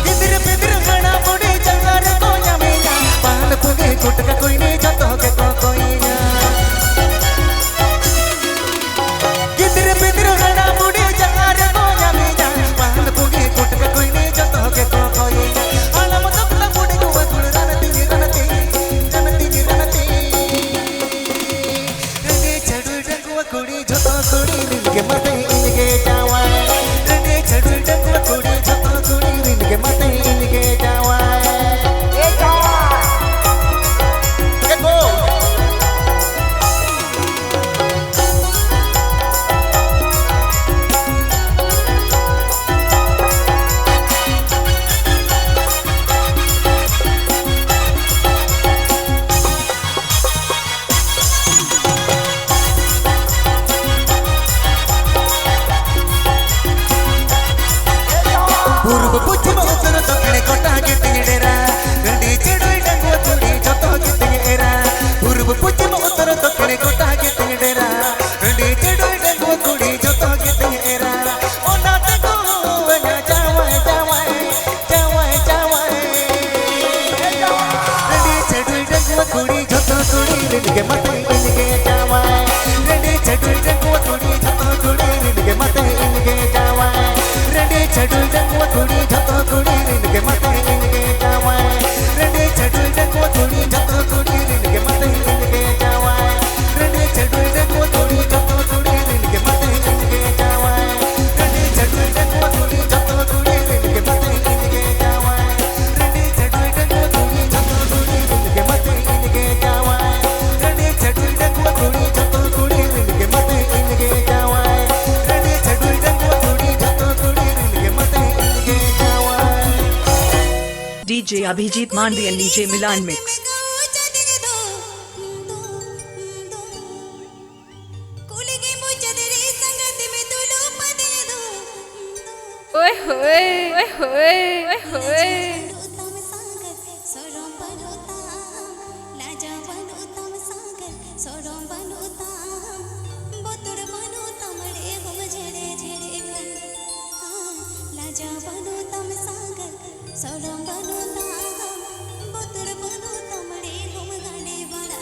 ᱜᱤᱫᱽᱨᱟᱹ ᱯᱤᱫᱽᱨᱟᱹ ᱦᱟᱲᱟᱢ ᱵᱩᱰᱷᱤ ᱡᱟᱸᱜᱟ ᱨᱮᱠᱚ ᱧᱟᱢᱤᱧᱟ, ᱯᱟᱱ ᱯᱩᱸᱜᱤ ᱜᱮᱠᱚ ᱠᱚᱭᱮᱧᱟ᱾ ᱜᱤᱫᱽᱨᱟᱹ ᱯᱤᱫᱽᱨᱟᱹ ᱦᱟᱲᱟᱢ ᱵᱩᱰᱷᱤ ᱡᱟᱦᱟᱸ ᱨᱮᱠᱚ ᱧᱟᱢᱤᱧᱟ, ᱯᱟᱦᱟᱲ ᱯᱩᱸᱜᱤ ᱜᱩᱴᱠᱟᱹ ᱠᱩᱭᱱᱤ ᱡᱚᱛᱚ ᱜᱮᱠᱚ ᱠᱚᱭᱮᱧᱟ᱾ ᱦᱟᱲᱟᱢ ᱫᱚ ᱠᱟᱱᱟ ᱵᱩᱰᱷᱤ ᱱᱚᱣᱟ ᱜᱩᱲ ᱨᱟᱱ ᱛᱤᱧ, ᱨᱟᱱ ᱛᱤᱧ, ᱨᱟᱱ ᱛᱤᱧ, ᱨᱟᱱ ᱛᱤᱧ᱾ ᱨᱟᱹᱰᱤ ᱪᱷᱟᱹᱰᱩᱭ ᱰᱟᱺᱜᱩᱣᱟᱹ ᱠᱩᱲᱤ ᱡᱚᱛᱚ ᱠᱩᱲᱤ ᱨᱤᱱ ᱜᱮ ᱢᱟᱛᱮ ᱤᱧ ᱜᱮ ᱡᱟᱶᱟᱭ᱾ ᱨᱟᱹᱰᱤ ᱪᱷᱟᱹᱰᱩᱭ ᱰᱟᱺᱜᱩᱣᱟᱹ ᱠᱩᱲᱤ ᱡᱚᱛᱚ ᱠᱩᱲᱤ ᱨᱤᱱ ᱜᱮ ᱢᱟᱛᱮ ᱤᱧ ᱜᱮ ᱡᱟᱶᱟᱭ᱾ ᱮ ᱜᱳ! ᱯᱩᱨᱩᱵ ᱯᱚᱪᱷᱤᱢ ᱩᱛᱛᱚᱨ ᱫᱚᱠᱷᱤᱱ ᱜᱚᱴᱟ ᱜᱮ ᱛᱤᱧ ᱰᱮᱨᱟ᱾ ᱨᱟᱺᱰᱤ ᱪᱷᱟᱹᱰᱩᱭ ᱰᱟᱺᱜᱩᱣᱟᱹ ᱠᱩᱲᱤ ᱡᱚᱛᱚ ᱜᱮ ᱛᱤᱧ ᱮᱨᱟ᱾ ᱯᱩᱨᱩᱵ ᱯᱚᱪᱷᱤᱢ ᱩᱛᱛᱚᱨ ᱫᱚᱠᱷᱤᱱ ᱜᱚᱴᱟ ᱜᱮ ᱛᱤᱧ ᱰᱮᱨᱟ᱾ ᱨᱟᱺᱰᱤ ᱪᱷᱟᱹᱰᱩᱭ ᱰᱟᱺᱜᱩᱣᱟᱹ ᱠᱩᱲᱤ ᱡᱚᱛᱚ ᱜᱮ ᱛᱤᱧ ᱮᱨᱟ᱾ ᱚᱱᱟ ᱛᱮᱠᱚ ᱢᱮᱱᱟ ᱡᱟᱶᱟᱭ, ᱡᱟᱶᱟᱭ, ᱡᱟᱶᱟᱭ, ᱡᱟᱶᱟᱭ᱾ ᱨᱟᱺᱰᱤ ᱪᱷᱟᱹᱰᱩᱭ ᱰᱟᱺᱜᱩᱣᱟᱹ ᱠᱩᱲᱤ ᱡᱚᱛᱚ ᱠᱩᱲᱤ ᱨᱤᱱ ᱜᱮ ᱢᱟᱛᱮ ᱤᱧ ᱜᱮ ᱡᱟᱶᱟᱭ᱾ ᱨᱟᱺᱰᱤ ᱪᱷᱟᱹᱰᱩᱭ ᱰᱟᱺᱜᱩᱣᱟᱹ ᱠᱩᱲᱤ ᱡᱚᱛᱚ ᱠᱩᱲᱤ ᱨᱤᱱ ᱜᱮ ᱢᱟᱛᱮ ᱤᱧ ᱜᱮ ᱡᱟᱶᱟᱭ᱾ ᱨᱟᱺᱰᱤ ᱪᱷᱟᱹᱰᱩᱭ ᱰᱟᱺᱜᱩᱣᱟᱹ ᱠᱩᱲᱤ ᱡᱚᱛᱚ ᱠᱩᱲᱤ ᱨᱤᱱ ᱜᱮ ᱢᱟᱛᱮ ᱤᱧ ᱜᱮ ᱡᱟᱶᱟᱭ᱾ ᱨᱟᱺᱰᱤ ᱪᱷᱟᱹᱰᱩᱭ ᱰᱟᱺᱜᱩᱣᱟᱹ ᱠᱩᱲᱤ ᱡᱚᱛᱚ ᱠᱩᱲᱤ ᱨᱤᱱ ᱜᱮ ᱢᱟᱛᱮ ᱤᱧ ᱜᱮ ᱡᱟᱶᱟᱭ᱾ ᱨᱟᱺᱰᱤ ᱪᱷᱟᱹᱰᱩᱭ ᱰᱟᱺᱜᱩᱣᱟᱹ ᱠᱩᱲᱤ ᱡᱚᱛᱚ ᱠᱩᱲᱤ ᱨᱤᱱ ᱜᱮ ᱢᱟᱛᱮ ᱤᱧ ᱜᱮ ᱡᱟᱶᱟᱭ᱾ ᱨᱟᱺᱰᱤ ᱪᱷᱟᱹᱰᱩᱭ ᱰᱟᱺᱜᱩᱣᱟᱹ ᱠᱩᱲᱤ ᱡᱚᱛᱚ ᱠᱩᱲᱤ ᱨᱤᱱ ᱜᱮ ᱢᱟᱛᱮ ᱤᱧ ᱜᱮ ᱡᱟᱶᱟᱭ᱾ ᱨᱟᱺᱰᱤ ᱪᱷᱟᱹᱰᱩᱭ ᱰᱟᱺᱜᱩᱣᱟᱹ ᱠᱩᱲᱤ ᱡᱚᱛᱚ ᱠᱩᱲᱤ ᱨᱤᱱ ᱜᱮ ᱢᱟᱛᱮ ᱤᱧ ᱜᱮ ᱡᱟᱶᱟᱭ᱾ ᱨᱟᱺᱰᱤ ᱪᱷᱟᱹᱰᱩᱭ ᱰᱟᱺᱜᱩᱣᱟᱹ ᱠᱩᱲᱤ ᱡᱚᱛᱚ ᱠᱩᱲᱤ ᱨᱤᱱ ᱜᱮ ᱢᱟᱛᱮ ᱤᱧ ᱜᱮ ᱡᱟᱶᱟᱭ᱾ ᱨᱟᱺᱰᱤ ᱪᱷᱟᱹᱰᱩᱭ ᱰᱟᱺᱜᱩᱣᱟᱹ ᱠᱩᱲᱤ ᱡᱚᱛᱚ ᱠᱩᱲᱤ ᱨᱤᱱ ᱜᱮ ᱢᱟᱛᱮ ᱤᱧ ᱜᱮ ᱡᱟᱶᱟᱭ᱾ D J Abhijit Mandian D J Milan Mix. ᱠᱩᱞᱤ ᱜᱮ ᱢᱩᱪᱟᱹᱫ ᱨᱮ ᱥᱟᱸᱜᱟᱛ ᱢᱮ ᱫᱩᱞᱩᱵ ᱯᱟᱹᱛᱭᱟᱹ ᱫᱚ᱾ ᱳᱭ ᱦᱳᱭ, ᱳᱭ ᱦᱳᱭ, ᱳᱭ ᱦᱳᱭ᱾ ᱞᱟᱡᱟᱣ ᱵᱟᱹᱱᱩᱜ ᱛᱟᱢ ᱥᱟᱸᱜᱟᱛ, ᱥᱚᱨᱚᱢ ᱵᱟᱹᱱᱩᱜ ᱛᱟᱢ ᱥᱟᱸᱜᱟᱛ, ᱥᱚᱨᱚᱢ ᱵᱟᱹᱱᱩᱜ ᱛᱟᱢ, ᱵᱚᱛᱚᱨ ᱵᱟᱹᱱᱩᱜ ᱛᱟᱢ ᱨᱮ ᱦᱚᱸ ᱡᱷᱮᱲᱮ ᱡᱷᱮᱲᱮ ᱠᱟᱱ᱾ ᱞᱟᱡᱟᱣ ᱵᱟᱹᱱᱩᱜ ᱛᱟᱢ ᱥᱟᱸᱜᱟᱛ, ᱥᱚᱨᱚᱢ ᱵᱟᱹᱱᱩᱜ ᱛᱟᱢ, ᱵᱚᱛᱚᱨ ᱵᱟᱹᱱᱩᱜ ᱛᱟᱢ ᱨᱮ ᱦᱚᱸ ᱜᱟᱰᱮ ᱵᱟᱲᱟ᱾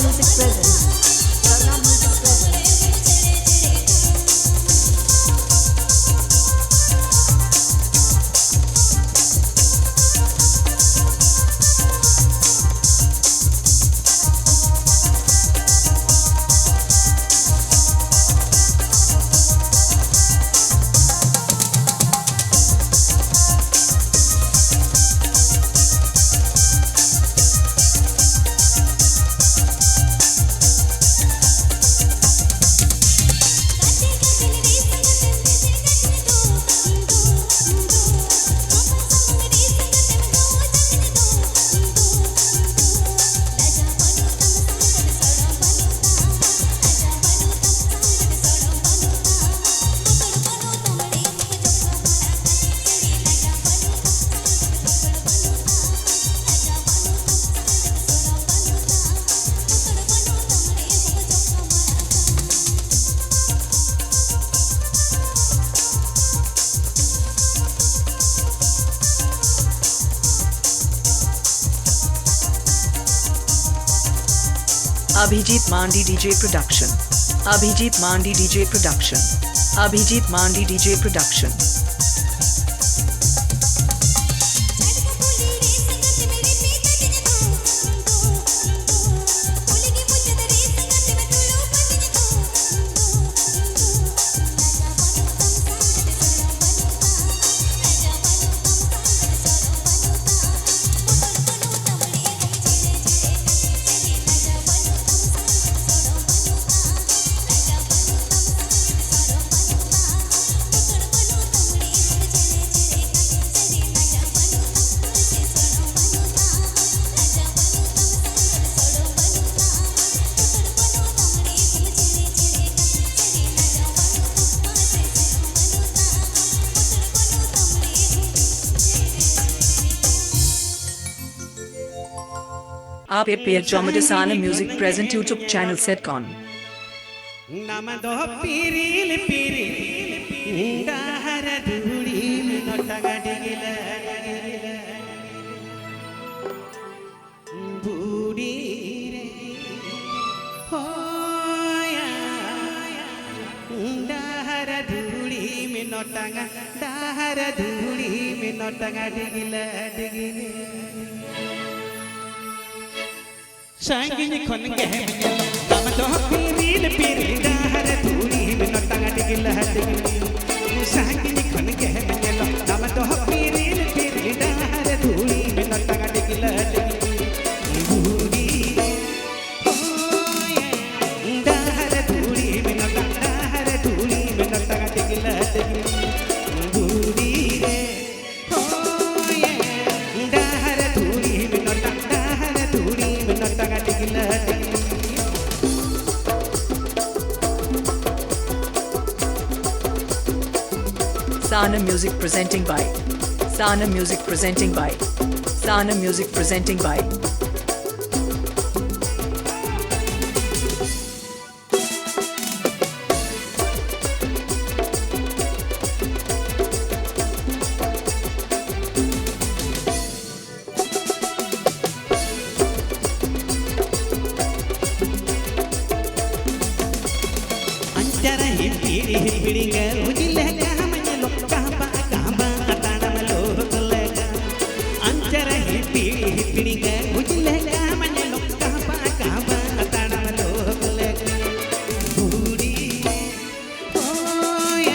Music presents. Ragna Music presents. Abhijit Mandi D J Production. Abhijit Mandi D J Production. Abhijit Mandi D J Production. आप ए पी एच चौमटे Sarna music present YouTube channel सेट कॉन। ᱱᱟᱢ ᱫᱚ ᱯᱤᱨᱤᱞ ᱯᱤᱨᱤᱞ ᱰᱟᱦᱟᱨ ᱫᱷᱩᱲᱤᱢ ᱱᱚᱴᱟᱝ ᱰᱤᱜᱤᱞ ᱵᱩᱰᱤ ᱨᱮ᱾ ᱰᱟᱦᱟᱨ ᱫᱷᱩᱲᱤ ᱢᱮᱱᱚᱛᱟᱝᱟ, ᱰᱟᱦᱟᱨ ᱫᱷᱩᱲᱤ ᱢᱮᱱᱚᱛᱟᱝᱟ, ᱰᱤᱜᱤᱞᱟ ᱰᱤᱜᱤᱞᱤ᱾ ᱥᱟᱺᱜᱤᱧ ᱠᱷᱚᱱ ᱜᱮ ᱧᱮᱞᱚᱜ ᱛᱟᱢ ᱫᱚ ᱯᱤᱨᱤᱞ ᱯᱤᱨᱤᱞ, ᱰᱟᱦᱟᱨ ᱫᱷᱩᱲᱤ ᱢᱮᱱᱚᱛᱟᱝᱟ, ᱰᱤᱜᱤᱞᱟ ᱰᱤᱜᱤᱞᱤ᱾ ᱥᱟᱺᱜᱤᱧ ᱠᱷᱚᱱ ᱜᱮ ᱧᱮᱞᱚᱜ ᱛᱟᱢ ᱫᱚ ᱯᱤᱨᱤᱞ ᱯᱤᱨᱤᱞ, ᱰᱟᱦᱟᱨ ᱫᱷᱩᱲᱤ ᱢᱮᱱᱚᱛᱟᱝᱟ, ᱰᱤᱜᱤᱞᱟ ᱰᱤᱜᱤᱞᱤ᱾ ᱰᱟᱦᱟᱨ ᱫᱷᱩᱲᱤ ᱢᱮᱱᱟᱜᱼᱟ, ᱰᱟᱦᱟᱨ ᱫᱷᱩᱲᱤ ᱢᱮᱱᱟᱜᱼᱟ, ᱰᱤᱜᱤᱞᱟ ᱰᱤᱜᱤᱞᱤ᱾ ᱰᱟᱦᱟᱨ ᱫᱷᱩᱲᱤ ᱢᱮᱱᱟᱜᱼᱟ, ᱰᱟᱦᱟᱨ ᱫᱷᱩᱲᱤ ᱢᱮᱱᱟᱜᱼᱟ, ᱰᱤᱜᱤᱞᱟ ᱰᱤᱜᱤᱞᱤ᱾ Sana Music presenting by. Sana Music presenting by. Sana Music presenting by. ᱟᱧᱪᱟᱨ ᱦᱤᱯᱤᱲ ᱦᱤᱯᱤᱲ ᱜᱮ ᱩᱡᱽᱞᱮ ᱠᱟᱦᱢᱟ ᱧᱮᱞᱚᱜ ᱠᱟᱦᱵᱟ ᱠᱟᱦᱵᱟ ᱛᱟᱲᱟᱢ ᱞᱳᱠ ᱞᱮᱠᱟ᱾ ᱟᱧᱪᱟᱨ ᱦᱤᱯᱤᱲ ᱦᱤᱯᱤᱲ ᱜᱮ ᱩᱡᱽᱞᱮ ᱠᱟᱦᱢᱟ ᱧᱮᱞᱚᱜ ᱠᱟᱦᱵᱟ ᱠᱟᱦᱵᱟ ᱛᱟᱲᱟᱢ ᱞᱳᱠ ᱞᱮᱠᱟ᱾ ᱵᱩᱰᱤ ᱦᱳᱭ,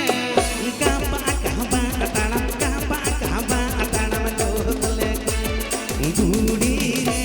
ᱠᱟᱦᱵᱟ ᱠᱟᱦᱵᱟ ᱛᱟᱲᱟᱢ, ᱠᱟᱦᱵᱟ ᱠᱟᱦᱵᱟ ᱛᱟᱲᱟᱢ ᱞᱳᱠ ᱞᱮᱠᱟ᱾ ᱵᱩᱰᱤ ᱨᱮ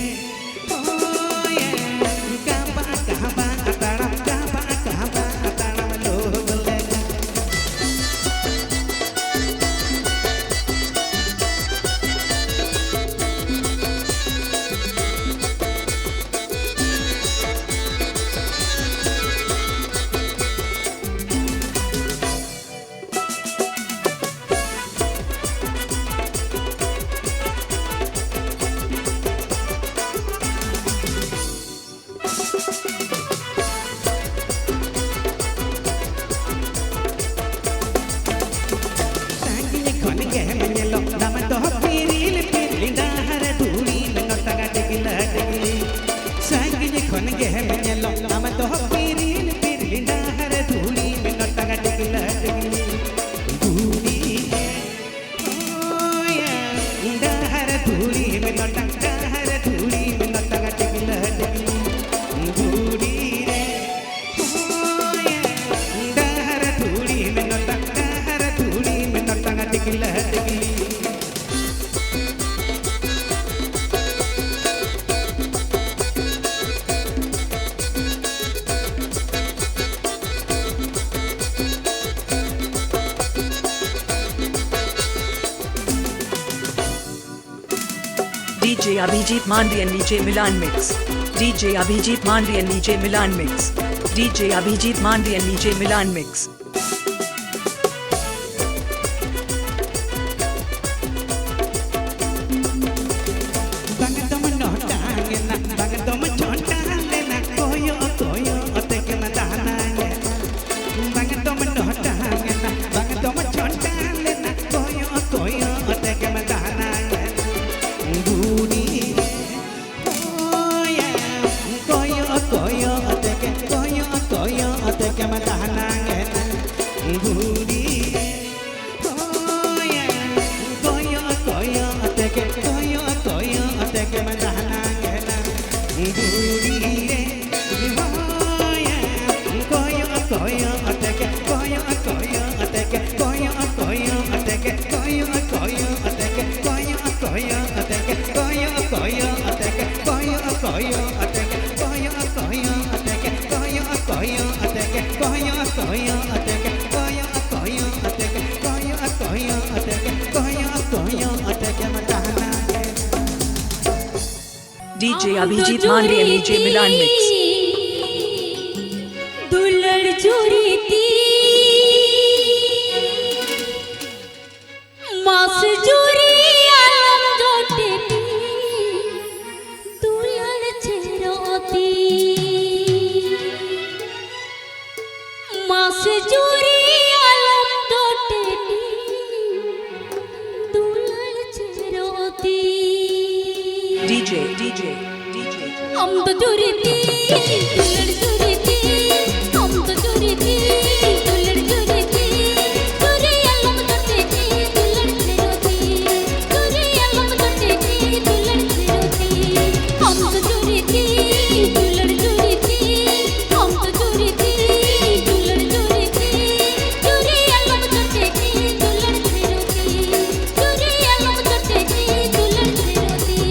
ᱥᱟᱺᱜᱤᱧ ᱠᱷᱚᱱ ᱜᱮᱢ ᱧᱮᱞᱚᱜ ᱟᱢ ᱫᱚ ᱯᱤᱨᱤᱞ ᱯᱤᱨᱤᱞ ᱰᱟᱦᱟᱨ ᱫᱷᱩᱲᱤ ᱢᱮᱱᱚᱛᱟᱝᱟ ᱰᱤᱜᱤᱞᱟ ᱰᱤᱜᱤᱞᱤ᱾ ᱥᱟᱺᱜᱤᱧ ᱠᱷᱚᱱ ᱜᱮᱢ ᱧᱮᱞᱚᱜ ᱟᱢ ᱫᱚ ᱯᱤᱨᱤᱞ ᱯᱤᱨᱤᱞ ᱰᱟᱦᱟᱨ ᱫᱷᱩᱲᱤ ᱢᱮᱱᱚᱛᱟᱝᱟ DJ Abhijit Mandian DJ Milan Mix. DJ Abhijit Mandian DJ Milan Mix. DJ Abhijit Mandian DJ Milan Mix. ᱵᱟᱝ ᱫᱚᱢ ᱱᱚᱴᱟᱝ ᱮᱱᱟ, ᱵᱟᱝ ᱫᱚᱢ ᱪᱷᱚᱴᱟᱝ ᱞᱮᱱᱟ, ᱠᱚᱭᱚᱜ ᱠᱚᱭᱚᱜ ᱛᱮᱜᱮᱢ ᱫᱟᱱᱟᱝ ᱮᱱᱟ᱾ ᱵᱟᱝ ᱫᱚᱢ ᱱᱚᱴᱟᱝ ᱮᱱᱟ, ᱵᱟᱝ ᱫᱚᱢ ᱪᱷᱚᱴᱟᱝ ᱞᱮᱱᱟ, ᱠᱚᱭᱚᱜ ᱠᱚᱭᱚᱜ ᱛᱮᱜᱮᱢ ᱫᱟᱱᱟᱝ ᱮᱱᱟ᱾ ᱵᱩᱲᱤ ᱨᱮ, ᱦᱳᱭ, ᱠᱚᱭᱚᱜ ᱠᱚᱭᱚᱜ ᱛᱮᱜᱮ, ᱠᱚᱭᱚᱜ ᱠᱚᱭᱚᱜ ᱛᱮᱜᱮᱢ ᱫᱟᱱᱟᱝ ᱮᱱᱟ᱾ ᱵᱩᱲᱤ ᱨᱮ, ᱦᱳᱭ, ᱠᱚᱭᱚᱜ ᱠᱚᱭᱚᱜ ᱛᱮᱜᱮ, ᱠᱚᱭᱚᱜ ᱠᱚᱭᱚᱜ ᱛᱮᱜᱮᱢ ᱫᱟᱱᱟᱝ ᱮᱱᱟ᱾ ᱵᱩᱲᱤ ᱨᱮ, ᱦᱳᱭ, ᱠᱚᱭᱚᱜ ᱠᱚᱭᱚᱜ ᱛᱮᱜᱮ, ᱠᱚᱭᱚᱜ ᱠᱚᱭᱚᱜ ᱛᱮᱜᱮ, ᱠᱚᱭᱚᱜ ᱠᱚᱭᱚᱜ ᱛᱮᱜᱮ, ᱠᱚᱭᱚᱜ ᱠᱚᱭᱚᱜ ᱛᱮᱜᱮ, ᱠᱚᱭᱚᱜ ᱠᱚᱭᱚᱜ ᱛᱮᱜᱮ, ᱠᱚᱭᱚᱜ ᱠᱚᱭᱚᱜ ᱛᱮᱜᱮ, ᱠᱚᱭᱚᱜ ᱠᱚᱭᱚᱜ ᱛᱮᱜᱮ, ᱠᱚᱭᱚᱜ ᱠᱚᱭᱚᱜ ᱛᱮᱜᱮ, ᱠᱚᱭᱚᱜ ᱠᱚᱭᱚᱜ ᱛᱮᱜᱮ, ᱠᱚᱭᱚᱜ ᱠᱚᱭᱚᱜ ᱛᱮᱜᱮ, ᱠᱚᱭᱚᱜ ᱠᱚᱭᱚᱜ ᱛᱮᱜᱮ, ᱠᱚᱭᱚᱜ ᱠᱚᱭᱚᱜ ᱛᱮᱜᱮᱢ ᱛᱟᱦᱮᱱᱟ᱾ DJ Abhijit Mandian DJ Milan Mix. ᱫᱩᱞᱟᱹᱲ ᱡᱩᱨᱤ ᱛᱤ ᱢᱟᱥ ᱡᱩᱨᱤ ᱟᱞᱚᱢ ᱡᱚᱴᱮᱫ, ᱫᱩᱞᱟᱹᱲ ᱪᱮᱨᱚᱜ ᱛᱤ᱾ ᱢᱟᱥ ᱡᱩᱨᱤ ᱟᱞᱚᱢ ᱡᱚᱴᱮᱫ, ᱫᱩᱞᱟᱹᱲ ᱪᱮᱨᱚᱜ ᱛᱤ᱾ DJ, DJ, DJ. ᱟᱢ ᱫᱚ ᱡᱩᱨᱤ ᱛᱤ, ᱫᱩᱞᱟᱹᱲ ᱡᱩᱨᱤ ᱛᱤ, ᱟᱢ ᱫᱚ ᱡᱩᱨᱤ ᱛᱤ, ᱫᱩᱞᱟᱹᱲ ᱡᱩᱨᱤ ᱛᱤ, ᱡᱩᱨᱤ ᱟᱞᱚᱢ ᱡᱚᱴᱮᱫ, ᱫᱩᱞᱟᱹᱲ ᱪᱮᱨᱚᱜ ᱛᱤ, ᱡᱩᱨᱤ ᱟᱞᱚᱢ ᱡᱚᱴᱮᱫ, ᱫᱩᱞᱟᱹᱲ ᱪᱮᱨᱚᱜ ᱛᱤ, ᱟᱢ ᱫᱚ ᱡᱩᱨᱤ ᱛᱤ, ᱫᱩᱞᱟᱹᱲ ᱡᱩᱨᱤ ᱛᱤ, ᱟᱢ ᱫᱚ ᱡᱩᱨᱤ ᱛᱤ, ᱫᱩᱞᱟᱹᱲ ᱡᱩᱨᱤ ᱛᱤ, ᱡᱩᱨᱤ ᱟᱞᱚᱢ ᱡᱚᱴᱮᱫ, ᱫᱩᱞᱟᱹᱲ ᱪᱮᱨᱚᱜ ᱛᱤ, ᱡᱩᱨᱤ ᱟᱞᱚᱢ ᱡᱚᱴᱮᱫ, ᱫᱩᱞᱟᱹᱲ ᱪᱮᱨᱚᱜ ᱛᱤ᱾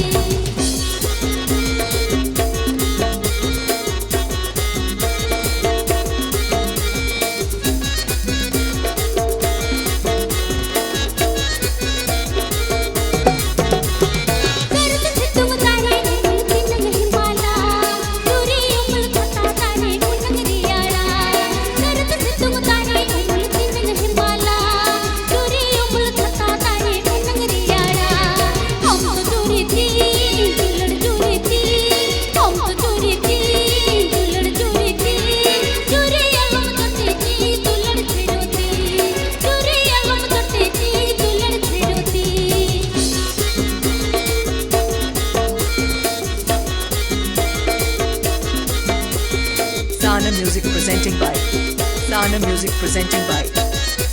Music presenting by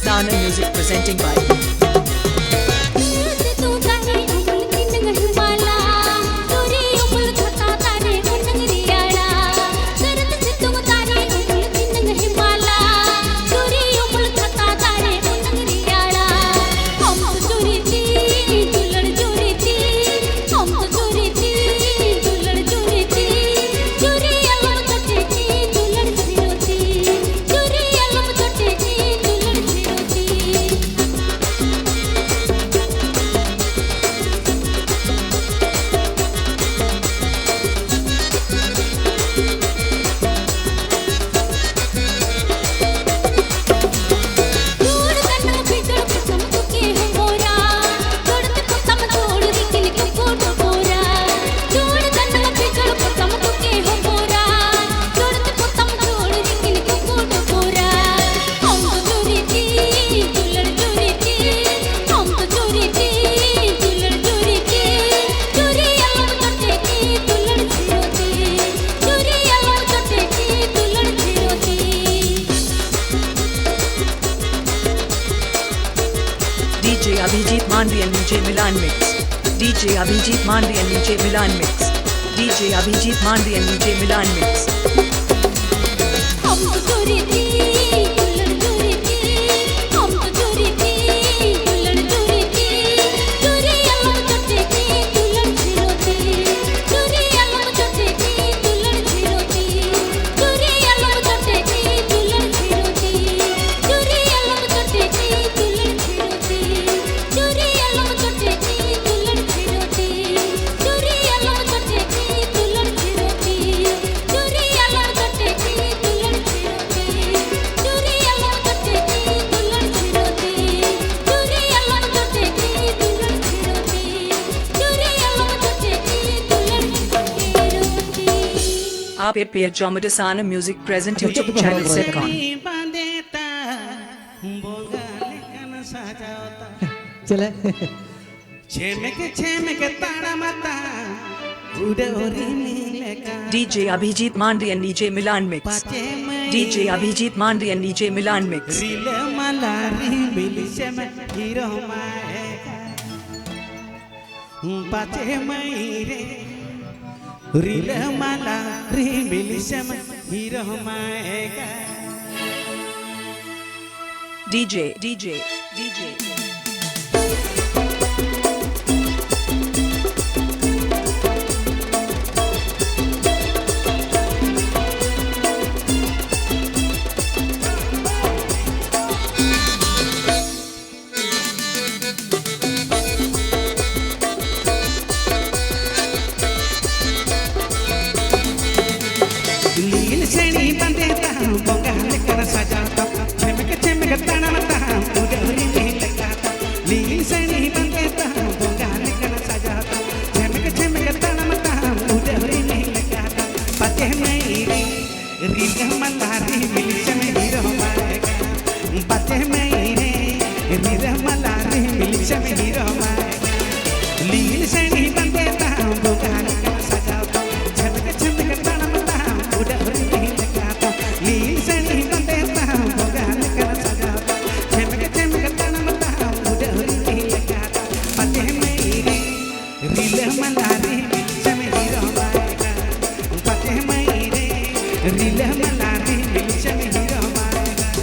Dana Music presenting by DJ Abhijit Manvi and DJ Milan Mix. DJ Abhijit Manvi and DJ Milan Mix. DJ Abhijit Manvi and DJ Milan Mix. आप A P H Chamadasana Music present YouTube channel से कौन? चले। ᱪᱷᱮᱢᱮᱠ ᱪᱷᱮᱢᱮᱠ ᱛᱟᱲᱟᱢᱟᱛᱟ ᱩᱰᱟᱹᱣ ᱨᱤᱢᱤᱞ ᱞᱮᱠᱟ᱾ DJ Abhijit Manvi and DJ Milan Mix. ᱯᱟᱪᱮ ᱢᱟᱹᱭ DJ Abhijit Mandian, DJ Milan Mix. ᱨᱤᱞᱟᱹᱢᱟᱞᱟ ᱨᱤᱢᱤᱞ ᱥᱮᱢ ᱦᱤᱨᱚᱢᱟᱭ ᱠᱟᱱ, ᱯᱟᱪᱮ ᱢᱟᱹᱭ ᱨᱮ᱾ ᱨᱤᱞᱟᱹᱢᱟᱞᱟ ᱨᱤᱢᱤᱞ ᱥᱮᱢ ᱦᱤᱨᱚᱢᱟᱭ ᱠᱟᱱ᱾ DJ, DJ, DJ. ᱞᱤᱞ ᱥᱟᱹᱲᱤ ᱵᱟᱸᱫᱮ ᱛᱟᱢ, ᱵᱚᱸᱜᱟ ᱞᱮᱠᱟᱱ ᱥᱟᱡᱟᱣ ᱛᱟᱢ, ᱪᱷᱮᱢᱮᱠ ᱪᱷᱮᱢᱮᱠ ᱛᱟᱲᱟᱢ ᱛᱟᱢ, ᱩᱰᱟᱹᱣ ᱨᱤᱢᱤᱞ ᱞᱮᱠᱟ ᱛᱟᱢ᱾ ᱞᱤᱞ ᱥᱟᱹᱲᱤ ᱵᱟᱸᱫᱮ ᱛᱟᱢ, ᱵᱚᱸᱜᱟ ᱞᱮᱠᱟᱱ ᱥᱟᱡᱟᱣ ᱛᱟᱢ, ᱪᱷᱮᱢᱮᱠ ᱪᱷᱮᱢᱮᱠ ᱛᱟᱲᱟᱢ ᱛᱟᱢ, ᱩᱰᱟᱹᱣ ᱨᱤᱢᱤᱞ ᱞᱮᱠᱟ ᱛᱟᱢ᱾ ᱯᱟᱪᱮ ᱢᱟᱹᱭ ᱨᱮ, ᱨᱤᱞᱟᱹᱢᱟᱞᱟ ᱨᱤᱢᱤᱞ ᱥᱮᱢ ᱦᱤᱨᱚᱢᱟᱭ ᱠᱟᱱ᱾ ᱯᱟᱪᱮ ᱢᱟᱹᱭ ᱨᱮ, ᱨᱤᱞᱟᱹᱢᱟᱞᱟ ᱨᱤᱢᱤᱞ ᱥᱮᱢ ᱦᱤᱨᱚᱢᱟᱭ ᱠᱟᱱ᱾ ᱞᱤᱞ ᱥᱟᱹᱲᱤ ᱵᱟᱸᱫᱮ ᱛᱟᱢ, ᱵᱚᱸᱜᱟ ᱞᱮᱠᱟᱱ ᱥᱟᱡᱟᱣ ᱛᱟᱢ, ᱪᱷᱮᱢᱮᱠ ᱪᱷᱮᱢᱮᱠ ᱛᱟᱲᱟᱢ ᱛᱟᱢ, ᱩᱰᱟᱹᱣ ᱨᱤᱢᱤᱞ ᱞᱮᱠᱟ ᱛᱟᱢ᱾ ᱞᱤᱞ ᱥᱟᱹᱲᱤ ᱵᱟᱸᱫᱮ ᱛᱟᱢ, ᱵᱚᱸᱜᱟ ᱞᱮᱠᱟᱱ ᱥᱟᱡᱟᱣ ᱛᱟᱢ, ᱪᱷᱮᱢᱮᱠ ᱪᱷᱮᱢᱮᱠ ᱛᱟᱲᱟᱢ ᱛᱟᱢ, ᱩᱰᱟᱹᱣ ᱨᱤᱢᱤᱞ ᱞᱮᱠᱟ ᱛᱟᱢ᱾ ᱯᱟᱪᱮ ᱢᱟᱹᱭ ᱨᱮ, ᱨᱤᱞᱟᱹᱢᱟᱞᱟ ᱨᱤᱢᱤᱞ ᱥᱮᱢ ᱦᱤᱨᱚᱢᱟᱭ ᱠᱟᱱ᱾ ᱯᱟᱪᱮ ᱢᱟᱹᱭ ᱨᱮ, ᱨᱤᱞᱟᱹᱢᱟᱞᱟ ᱨᱤᱢᱤᱞ ᱥᱮᱢ ᱦᱤᱨᱚᱢᱟᱭ ᱠᱟᱱ᱾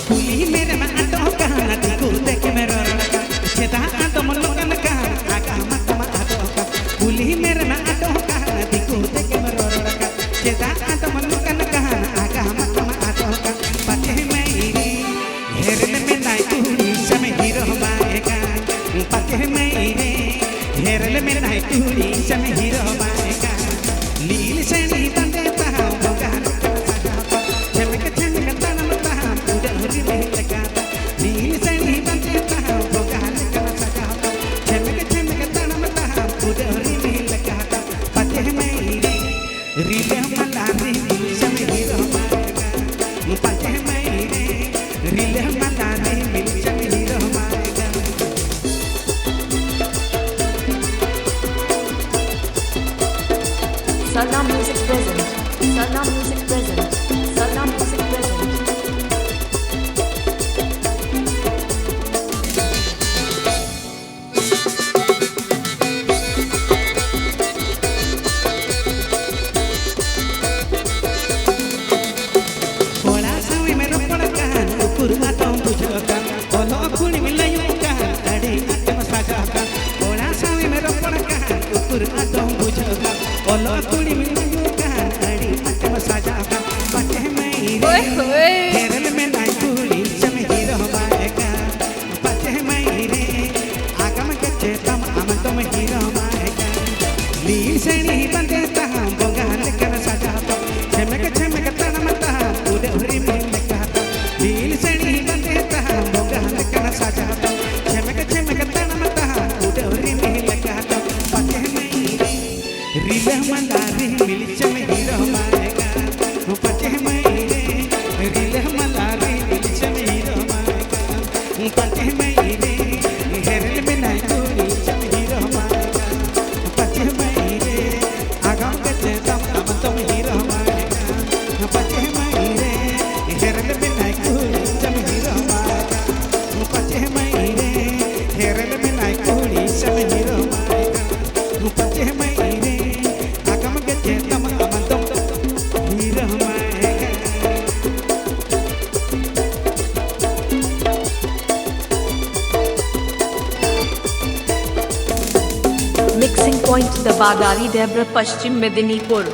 ᱠᱩᱞᱦᱤ ᱢᱮᱨᱮᱢ ᱟᱫᱚᱜ ᱠᱟᱱ, ᱫᱤᱠᱩ ᱛᱮᱜᱮᱢ ᱨᱚᱲ ᱠᱟᱱ, ᱪᱮᱫᱟᱜ ᱟᱫᱚᱢ ᱱᱚᱝᱠᱟᱱ ᱠᱟᱱ, ᱟᱜᱟᱢ ᱛᱟᱢ ᱟᱫᱚᱜ ᱠᱟᱱ᱾ ᱠᱩᱞᱦᱤ ᱢᱮᱨᱮᱢ ᱟᱫᱚᱜ ᱠᱟᱱ, ᱫᱤᱠᱩ ᱛᱮᱜᱮᱢ ᱨᱚᱲ ᱠᱟᱱ, ᱪᱮᱫᱟᱜ ᱟᱫᱚᱢ ᱱᱚᱝᱠᱟᱱ ᱠᱟᱱ, ᱟᱜᱟᱢ ᱛᱟᱢ ᱟᱫᱚᱜ ᱠᱟᱱ᱾ ᱯᱟᱪᱮ ᱢᱟᱹᱭ ᱨᱮ, ᱦᱮᱨᱮᱞ ᱢᱮᱱᱟᱭ ᱠᱩᱲᱤ ᱥᱮᱢ ᱦᱤᱨᱚᱢᱟᱭ ᱠᱟᱱ᱾ ᱯᱟᱪᱮ ᱢᱟᱹᱭ ᱨᱮ, ᱦᱮᱨᱮᱞ ᱢᱮᱱᱟᱭ ᱠᱩᱲᱤ ᱥᱮᱢ ᱦᱤᱨᱚᱢᱟᱭ ᱠᱟᱱ᱾ ᱞᱤᱞ ᱥᱟᱹᱲᱤ ᱵᱟᱸᱫᱮ ᱛᱟᱢ, ᱵᱚᱸᱜᱟ ᱞᱮᱠᱟᱱ ᱥᱟᱡᱟᱣ ᱛᱟᱢ, ᱪᱷᱮᱢᱮᱠ ᱪᱷᱮᱢᱮᱠ ᱛᱟᱲᱟᱢ ᱛᱟᱢ, ᱩᱰᱟᱹᱣ ᱨᱤᱢᱤᱞ ᱞᱮᱠᱟ ᱛᱟᱢ᱾ ᱞᱤᱞ ᱥᱟᱹᱲᱤ ᱵᱟᱸᱫᱮ ᱛᱟᱢ, ᱵᱚᱸᱜᱟ ᱩᱰᱟᱹᱣ ᱨᱤᱢᱤᱞ ᱞᱮᱠᱟ ᱦᱟᱛᱟᱣ ᱯᱟᱪᱮ ᱢᱟᱹᱭ ᱨᱮ, ᱨᱤᱞᱟᱹ ᱢᱟᱞᱟ ᱨᱤᱢᱤᱞ ᱪᱮᱢ ᱦᱤᱨᱚᱢᱟᱭ ᱠᱟᱱ᱾ ᱯᱟᱪᱮ ᱢᱟᱹᱭ ᱨᱮ, ᱨᱤᱞᱟᱹ ᱢᱟᱞᱟ ᱨᱤᱢᱤᱞ ᱪᱮᱢ ᱦᱤᱨᱚᱢᱟᱭ ᱠᱟᱱ᱾ Sarna Music present. Sarna Music present. Sarna Music present. ᱠᱚᱲᱟ ᱥᱟᱶᱮᱢ ᱨᱚᱯᱚᱲ ᱠᱟᱱ, ᱩᱠᱩᱨ ᱟᱫᱚᱢ ᱵᱩᱡᱷᱟᱹᱣ ᱠᱟᱱ, ᱚᱞᱚᱜ ᱠᱩᱲᱤᱢ ᱞᱟᱹᱭᱚᱜ ᱠᱟᱱ, ᱟᱹᱰᱤ ᱟᱸᱴᱮᱢ ᱥᱟᱡᱟᱣ ᱠᱟᱱ᱾ ᱠᱚᱲᱟ ᱥᱟᱶᱮᱢ ᱨᱚᱯᱚᱲ ᱠᱟᱱ, ᱩᱠᱩᱨ ᱟᱫᱚᱢ ᱵᱩᱡᱷᱟᱹᱣ ᱠᱟᱱ, ᱚᱞᱚᱜ ᱠᱩᱲᱤᱢ ᱞᱟᱹᱭᱚᱜ ᱠᱟᱱ, ᱟᱹᱰᱤ ᱟᱸᱴᱮᱢ ᱥᱟᱡᱟᱣ ᱠᱟᱱ᱾ ᱯᱟᱪᱮ ᱢᱟᱹᱭ ᱨᱮ, ᱦᱳᱭ, ᱦᱳᱭ᱾ ᱦᱮᱨᱮᱞ ᱢᱮᱱᱟᱭ ᱠᱩᱲᱤ ᱪᱮᱢ ᱦᱤᱨᱚᱢᱟᱭ ᱠᱟᱱ᱾ ᱯᱟᱪᱮ ᱢᱟᱹᱭ ᱨᱮ, ᱟᱜᱟᱢ ᱜᱮ ᱪᱮᱫ ᱛᱟᱢ ᱟᱢ ᱫᱚᱢ ᱦᱤᱨᱚᱢᱟᱭ ᱠᱟᱱ᱾ ᱞᱤᱞ ᱥᱟᱹᱲᱤ ᱵᱟᱸᱫᱮ ᱛᱟᱦᱟᱢ ᱵᱚᱸᱜᱟ ᱞᱮᱠᱟᱱ ᱥᱟᱡᱟᱣ ᱛᱟᱢ, ᱪᱷᱮᱢᱮᱠ ᱪᱷᱮᱢᱮᱠ ᱛᱟᱲᱟᱢ ᱛᱟᱦᱟᱢ ᱩᱰᱟᱹᱣ ᱨᱤᱢᱤᱞ ᱞᱮᱠᱟ ᱛᱟᱢ᱾ ᱞᱤᱞ ᱥᱟᱹᱲᱤ ᱵᱟᱸᱫᱮ ᱛᱟᱦᱟᱢ ᱵᱚᱸᱜᱟ ᱞᱮᱠᱟᱱ ᱥᱟᱡᱟᱣ ᱛᱟᱢ, ᱪᱷᱮᱢᱮᱠ ᱪᱷᱮᱢᱮᱠ ᱛᱟᱲᱟᱢ ᱛᱟᱦᱟᱢ ᱩᱰᱟᱹᱣ ᱨᱤᱢᱤᱞ ᱞᱮᱠᱟ ᱛᱟᱢ᱾ ᱯᱟᱪᱮ ᱢᱟᱹᱭ ᱨᱮ, ᱨᱤᱞᱟᱹ ᱢᱟᱞᱟ ᱨᱤᱢᱤᱞ ᱪᱮᱢ ᱦᱤᱨᱚᱢᱟᱭ ᱠᱟᱱ᱾ ᱯᱟᱪᱮ ᱢᱟᱹᱭ ᱨᱮ, ᱨᱤᱞᱟᱹ ᱢᱟᱞᱟ ᱨᱤᱢᱤᱞ ᱪᱮᱢ ᱦᱤᱨᱚᱢᱟᱭ ᱠᱟᱱ᱾ ᱯᱟᱪᱮ ᱢᱟᱹᱭ ᱨᱮ, ᱦᱮᱨᱮᱞ ᱢᱮᱱᱟᱭ ᱠᱩᱲᱤ ᱪᱮᱢ ᱦᱤᱨᱚᱢᱟᱭ ᱠᱟᱱ᱾ ᱯᱟᱪᱮ ᱢᱟᱹᱭ ᱨᱮ, ᱟᱜᱟᱢ ᱜᱮ ᱪᱮᱫ ᱛᱟᱢ ᱟᱢ ᱫᱚᱢ ᱦᱤᱨᱚᱢᱟᱭ ᱠᱟᱱ᱾ ᱯᱟᱪᱮ ᱢᱟᱹᱭ ᱨᱮ, ᱦᱮᱨᱮᱞ ᱢᱮᱱᱟᱭ ᱠᱩᱲᱤ ᱪᱮᱢ ᱦᱤᱨᱚᱢᱟᱭ ᱠᱟᱱ᱾ ᱯᱟᱪᱮ ᱢᱟᱹᱭ ᱨᱮ, ᱦᱮᱨᱮᱞ ᱢᱮᱱᱟᱭ ᱠᱩᱲᱤ ᱪᱮᱢ ᱦᱤᱨᱚᱢᱟᱭ ᱠᱟᱱ᱾ ᱯᱟᱪᱮ ᱢᱟᱹᱭ ᱨᱮ, ᱟᱜᱟᱢ ᱜᱮ ᱪᱮᱫ ᱛᱟᱢ ᱟᱢ ᱫᱚᱢ ᱦᱤᱨᱚᱢᱟᱭ ᱠᱟᱱ᱾ Mixing point, Dabagari Debra, Pashchim Medinipur.